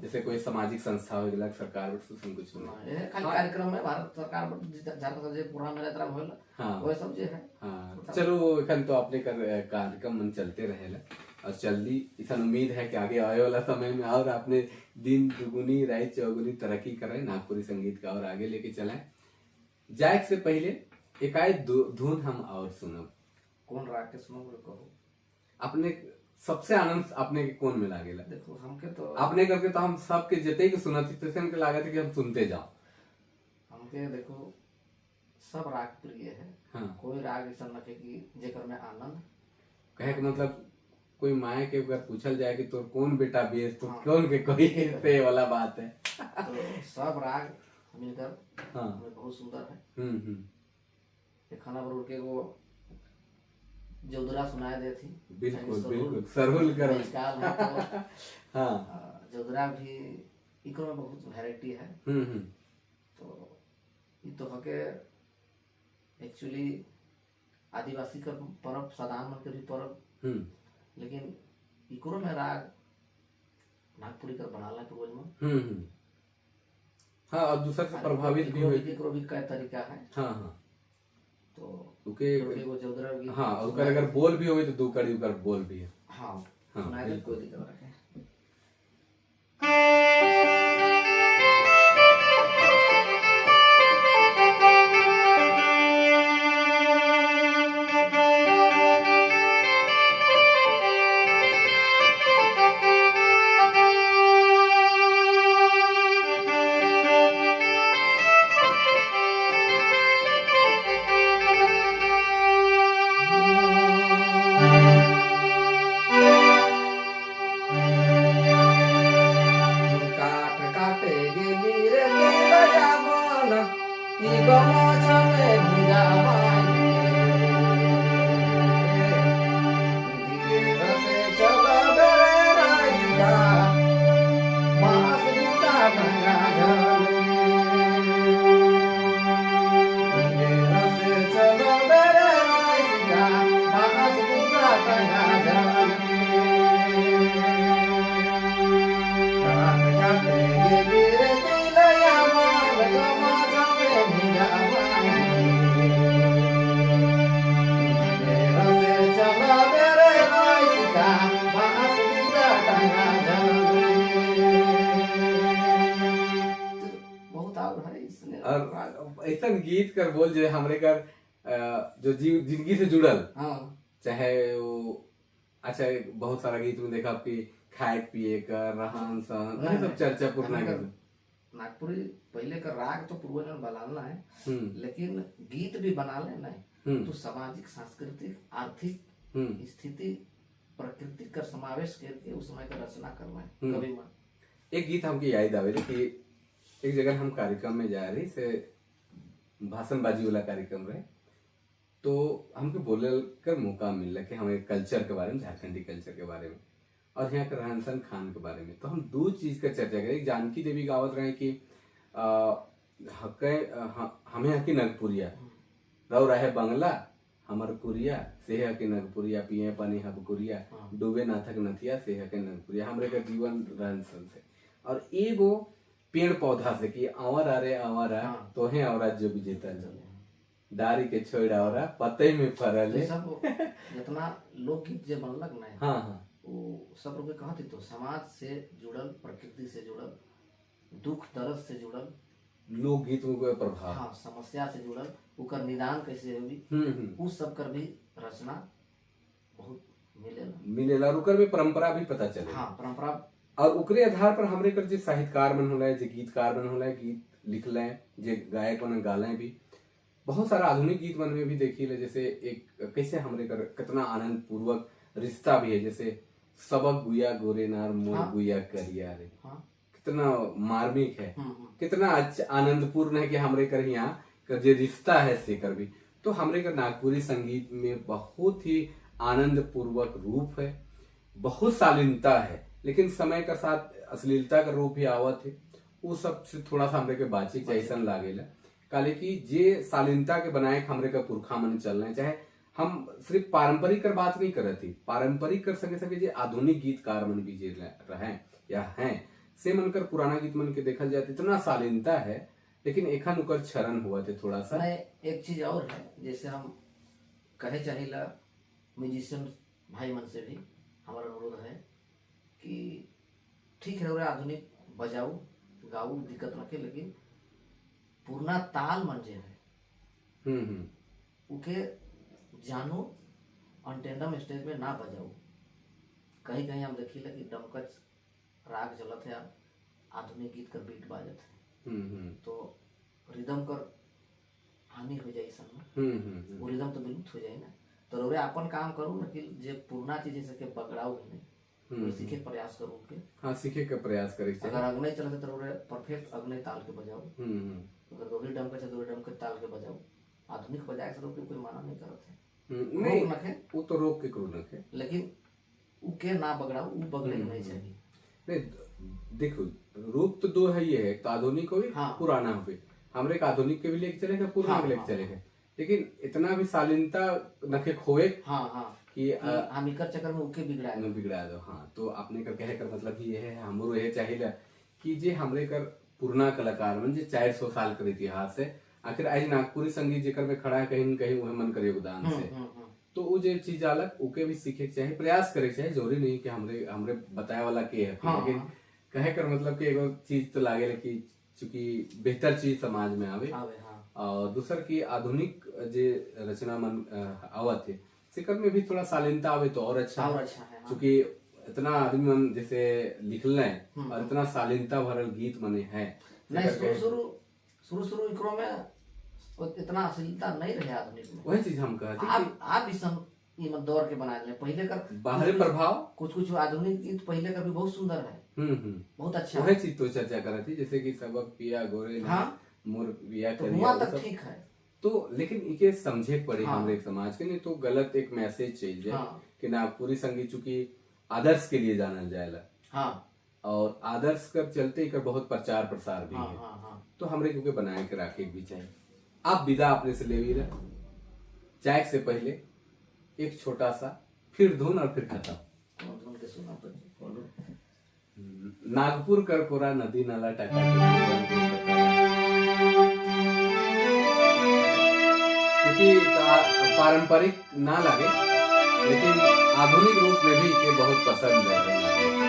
जैसे कोई सामाजिक संस्था हो गया सरकार उसमें कुछ नहीं, खाली कार्यक्रम में भारत सरकार झारखंड जे प्रोग्राम में रहता होला, हाँ, वो सब जे है। हाँ, चलो एखन तो अपने कर कार्यक्रम मन चलते रहेला और जल्दी ऐसा उम्मीद है कि आगे आने वाला समय में और आपने दिन दुगुनी रात चौगुनी तरक्की करें नागपुरी संगीत का और आगे लेके चलाएं। जाए से पहले एकाएक धुन हम और सुनब। कौन राग के सुनब कहो? अपने सबसे आनंद अपने के कौन में लागेला? देखो हमके तो अपने करके तो हम सबके जते के सुनत ही हमके लागत है कि हम सुनते जाओ। हमके देखो सब राग प्रिय है। हाँ। कोई राग ऐसा न कि जेकर में आनंद कहे के मतलब कोई माए के अगर पूछल जाए कि तोर कौन बेटा बेस तो हाँ। कौन के कोई से वाला बात है। तो सब राग मिलकर हाँ। बहुत सुंदर है। खाना पर के वो जोधरा सुनाए दे थी। बिल्कुल बिल्कुल सरहुल कर है तो हाँ जोधरा भी इको में बहुत वैरायटी है। तो ये तो हके एक्चुअली आदिवासी का पर्व साधारण मन के भी पर्व, लेकिन इकरो में राग नागपुरी कर बनाला पूर्वज में। हाँ, और दूसरे से प्रभावित भी हुए। इकरो भी का तरीका है। हाँ हाँ, तो ओके वो हाँ, और अगर बोल भी होवे तो दो कड़ी उकर बोल भी है। हाँ हाँ, कोई दिक्कत नहीं। ई गमछा में भुजा बांध के, धीरे से चलबे रे रसिका, बांस बूटा टंगा झल के। धीरे से चलबे रे रसिका, बांस बूटा टंगा झल के। काट काटे गेली रे तिलैया माल, गमछा में भुजा बांध के। धीरे से चलबे रे रसिका, बांस बूटा टंगा झल के। बहुत और है इसमें। और ऐसा गीत कर बोल जो हमरे कर जो जीव जिंदगी से जुड़ल, चाहे वो अच्छा बहुत सारा गीत में देखा कि खाए पिए कर रहन सहन नहीं, सब नहीं। चर्चा पूर्ण हमने कर नागपुरी पहले का राग तो पूर्वजन बनाना है, लेकिन गीत भी बना ले नहीं तो सामाजिक, सांस्कृतिक, आर्थिक स्थिति, प्रकृति का समावेश करके उस समय का रचना करना है कवि मन। एक गीत हमके याद आवे कि एक जगह हम कार्यक्रम में जा रही से भाषणबाजी वाला कार्यक्रम रहे, तो हमके बोले कर मौका मिला कि हमें कल्चर के बारे में, झारखंडी कल्चर के बारे में और यहाँ के रहन सहन खान के बारे में। तो हम दो चीज का चर्चा करें। एक जानकी देवी गावत रहे कि हके हमें हकी नगपुरिया रहो रहे बंगला हमर कुरिया से हके नगपुरिया, पिए पानी हब कुरिया, डूबे नाथक नथिया से हके नगपुरिया। हमरे का जीवन रहन सहन से और एगो पेड़ पौधा से कि आवर अरे आवर तोहे औरा जो विजेता डारी के छोड़ आवरा पते में फरल तो सब जितना लोकगीत जे बनलक ना, हाँ हाँ वो सब लोग कहते तो समाज से जुड़ल, प्रकृति से जुड़ल, दुख दर्द से जुड़ल लोकगीत में कोई प्रभाव, हाँ, समस्या से जुड़ल, उकर निदान कैसे होगी, उस सब कर भी रचना बहुत मिलेला। मिलेला और उकर में परंपरा भी पता चले। हाँ, परंपरा। और उकरे आधार पर हमरे कर जे साहित्यकार मन होला, जे गीतकार मन होला, गीत लिखले, जे गायक मन गाले भी, बहुत सारा आधुनिक गीत मन में भी देखी ले, जैसे एक कैसे हमरे कर कितना आनंद पूर्वक रिश्ता भी है, जैसे सबक गुया गोरे नार मोर गुया करिया रे, कितना मार्मिक है, कितना अच्छा आनंदपूर्ण है कि हमरे कर यहाँ कर जे रिश्ता है से कर भी। तो हमरे कर नागपुरी संगीत में बहुत ही आनंद पूर्वक रूप है, बहुत शालीनता है, लेकिन समय का साथ अश्लीलता का रूप भी आवत है, वो सब से थोड़ा सा हमरे के बातचीत ऐसा लागेला काले कि जे शालीनता के बनाए हमरे का पुरखा मन चल रहे, चाहे हम सिर्फ पारंपरिक कर बात नहीं करत ही, पारंपरिक कर संगे संगे जे आधुनिक गीतकार मन भी जे रहे या हैं से मन कर पुराना गीत मन के देखल जाए तो इतना शालीनता है, लेकिन एखन उकर क्षरण हुआ थे थोड़ा सा। नहीं, एक चीज और है, जैसे हम कहे चाहिला म्यूजिशियन भाई मन से भी हमारा अनुरोध है कि ठीक है आधुनिक बजाऊ गाऊ दिक्कत रखे, लेकिन पुरना ताल मन जे है उके जानो ऑन स्टेज में ना बजाऊ। कहीं कहीं हम देखिला कि डमकच राग चलत है, आधुनिक गीत कर बीट बाजत है, तो रिदम कर हानि हो जाए सन में, वो रिदम तो विलुप्त हो जाए ना। तो रउरे अपन काम करू ना कि जे पुरना चीज जैसे के बगड़ाऊ भी नहीं, सीखे के प्रयास करू के। हाँ, सीखे के प्रयास करे के अगर अग्नि चलत है तो रउरे परफेक्ट अग्नि ताल के बजाऊ, अगर दोहरी डम के दोहरी डम के ताल के बजाऊ, आधुनिक बजाए से रोक के कोई मना नहीं करत है, नहीं रोक नखे, वो तो रोक के करू नखे, लेकिन उ के ना बगड़ाऊ, उ बगड़े के नहीं चाहिए। नहीं देखो रूप तो दो है, ये है तो आधुनिक हुई, पुराना हुई, हमरे एक आधुनिक के भी लेके चले गए, पुराना के लेके चले गए, लेकिन इतना भी शालीनता नखे खोए हाँ हाँ कि हम इकर चक्कर में उके बिगड़ा न बिगड़ा दो। हाँ, तो अपने कर कहे कर मतलब ये है, हमरो ये चाहिए कि जे हमरे कर पुराना कलाकार मन जे 400 साल कर इतिहास है, आखिर आज नागपुरी संगीत जेकर में खड़ा है कहीं न कहीं वह मन कर योगदान से, तो वो जे चीज अलग उके भी सीखे के चाहे, प्रयास करे के चाहे, जरूरी नहीं कि हमरे हमरे बताए वाला के है, लेकिन कहे कर मतलब कि एगो चीज तो लागे कि चूंकि बेहतर चीज समाज में आवे, हाँ। और दूसर की आधुनिक जे रचना मन आवत है सिकर में भी थोड़ा शालीनता आवे तो और अच्छा, और अच्छा है, हाँ। चूंकि इतना आदमी मन जैसे लिखल है और इतना शालीनता भरल गीत मने है नहीं, शुरू शुरू शुरू इकरो में इतना अश्लीलता नहीं रहे आधुनिक में, वही चीज हम कहते आप इस ये मत दौर के बनाए ले पहले कर बाहरी प्रभाव कुछ कुछ आधुनिक गीत पहले का भी बहुत सुंदर है, बहुत अच्छा वही चीज तो चर्चा कर रही थी, जैसे कि सबक पिया गोरे, मोर बिया तो करिया हुआ वो तक सब। ठीक है। तो लेकिन इके समझे के पड़ी हाँ। हमरे समाज के, नहीं तो गलत एक मैसेज चल जाए हाँ। कि नागपुरी संगीत चूंकि आदर्श के लिए जाना जाएला हाँ और आदर्श कर चलते एकर बहुत प्रचार प्रसार भी हाँ है। हाँ हाँ तो हमरे क्योंकि बनाए के रखे के भी चाहिए। आप विदा अपने से ले भी जाए से पहले एक छोटा सा फिर धुन और फिर खत्म। कौन धुन के सुना तो बोलो। नागपुर करकोरा नदी नाला टका, क्योंकि पारंपरिक ना लगे लेकिन आधुनिक रूप में भी के बहुत पसंद है।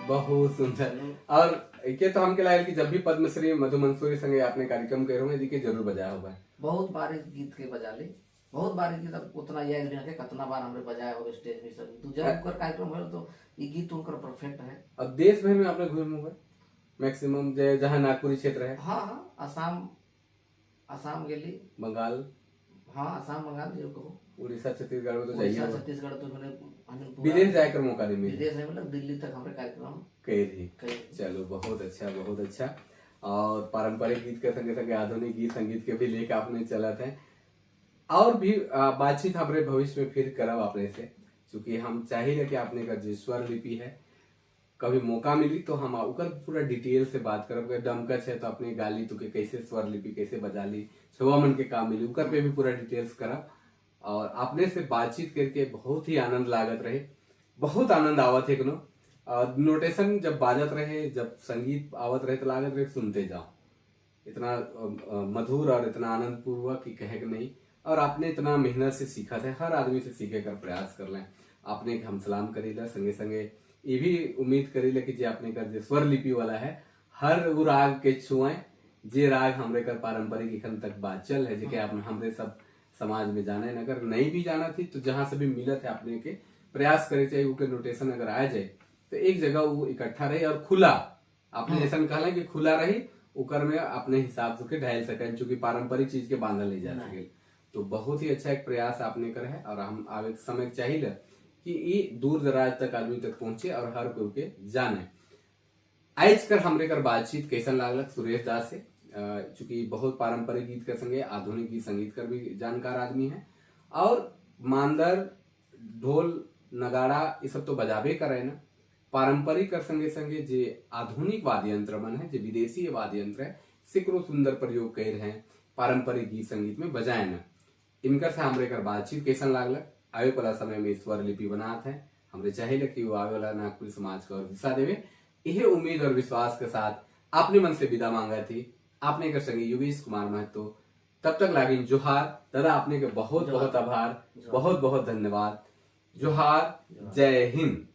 बहुत सुंदर। और ये तो हमके लागल कि जब भी पद्मश्री मधु मंसूरी संगे आपने कार्यक्रम करे होंगे जी जरूर बजाया होगा। बहुत बार इस गीत के बजा ली, बहुत बार गीत अब उतना याद नहीं है कितना बार हमने बजाया होगा स्टेज में सब। तो जब उनकर कार्यक्रम हो तो ये गीत उनकर परफेक्ट है। अब देश भर में आपने घूम हुआ मैक्सिमम जहाँ नागपुरी क्षेत्र है। हाँ हाँ, आसाम, आसाम गेली, बंगाल, हाँ आसाम बंगाल जो कहो, उड़ीसा छत्तीसगढ़ में तो जाइए, उड़ीसा छत्तीसगढ़ तो हमने विदेश जाकर मौका नहीं मिला। विदेश नहीं मतलब दिल्ली तक हमरे कार्यक्रम कई कई। चलो बहुत अच्छा, बहुत अच्छा। और पारंपरिक गीत के संगे संगे आधुनिक गीत संगीत के भी लेके आपने चलत है और भी बातचीत हमरे भविष्य में फिर करब आपने से, क्योंकि हम चाहिए कि आपने का जो स्वर लिपि है कभी मौका मिली तो हम ओकर पूरा डिटेल से बात करब। अगर डमकच है तो अपने गाली तो के कैसे स्वर लिपि कैसे बजा ली, छुआ मन के काम मिली, उकर पे भी पूरा डिटेल्स करब। और आपने से बातचीत करके बहुत ही आनंद लागत रहे, बहुत आनंद आवत है कोनो। और नोटेशन जब बाजत रहे, जब संगीत आवत रहे तो लागत रहे सुनते जाओ, इतना मधुर और इतना आनंद पूर्वक कि कहे कि नहीं। और आपने इतना मेहनत से सीखा था, हर आदमी से सीखे कर प्रयास कर लें। आपने हम सलाम करीला, संगे संगे ये भी उम्मीद करीला कि जे आपने कर जे स्वर लिपि वाला है हर वो राग के छुएं जे राग हमरे कर पारंपरिक इखन तक बाचल है, जेके आपने हमरे सब समाज में जाना है। अगर नहीं भी जाना थी तो जहाँ से भी मिलत है आपने के प्रयास करे चाहिए, वो के नोटेशन अगर आ जाए तो एक जगह वो इकट्ठा रहे और खुला, आपने जैसा कहला कि खुला रही उकर में अपने हिसाब से ढाल सकें, चूंकि पारंपरिक चीज के बांधल नहीं जा सके। तो बहुत ही अच्छा एक प्रयास आपने कर है और हम आगे समय चाहिए कि ये दूर दराज तक आदमी तक पहुंचे और हर कोई के जाने। आज कर हमरे कर बातचीत कैसन लागल सुरेश दास से, चूंकि बहुत पारंपरिक गीत के संगे आधुनिक गीत संगीत कर भी जानकार आदमी है और मांदर ढोल नगाड़ा ये सब तो बजाबे करे ना, पारंपरिक कर संगे संगे जे आधुनिक वाद्य यंत्र मन है, जे विदेशी वाद्य यंत्र है, सेकरो सुंदर प्रयोग कर रहे हैं पारंपरिक गीत संगीत में बजाए ना। इनकर से हमरे कर बातचीत कैसन लागल, आवे वाला समय में स्वर लिपि बनात है, हमरे चाहिए कि वो आवे वाला नागपुरी समाज का और दिशा देवे, यही उम्मीद और विश्वास के साथ आपने मन से विदा मांगा थी। आपने कर संगी योगेश कुमार महतो, तब तक लागिन जोहार। दादा आपने के बहुत बहुत आभार, बहुत बहुत धन्यवाद। जोहार, जय हिंद।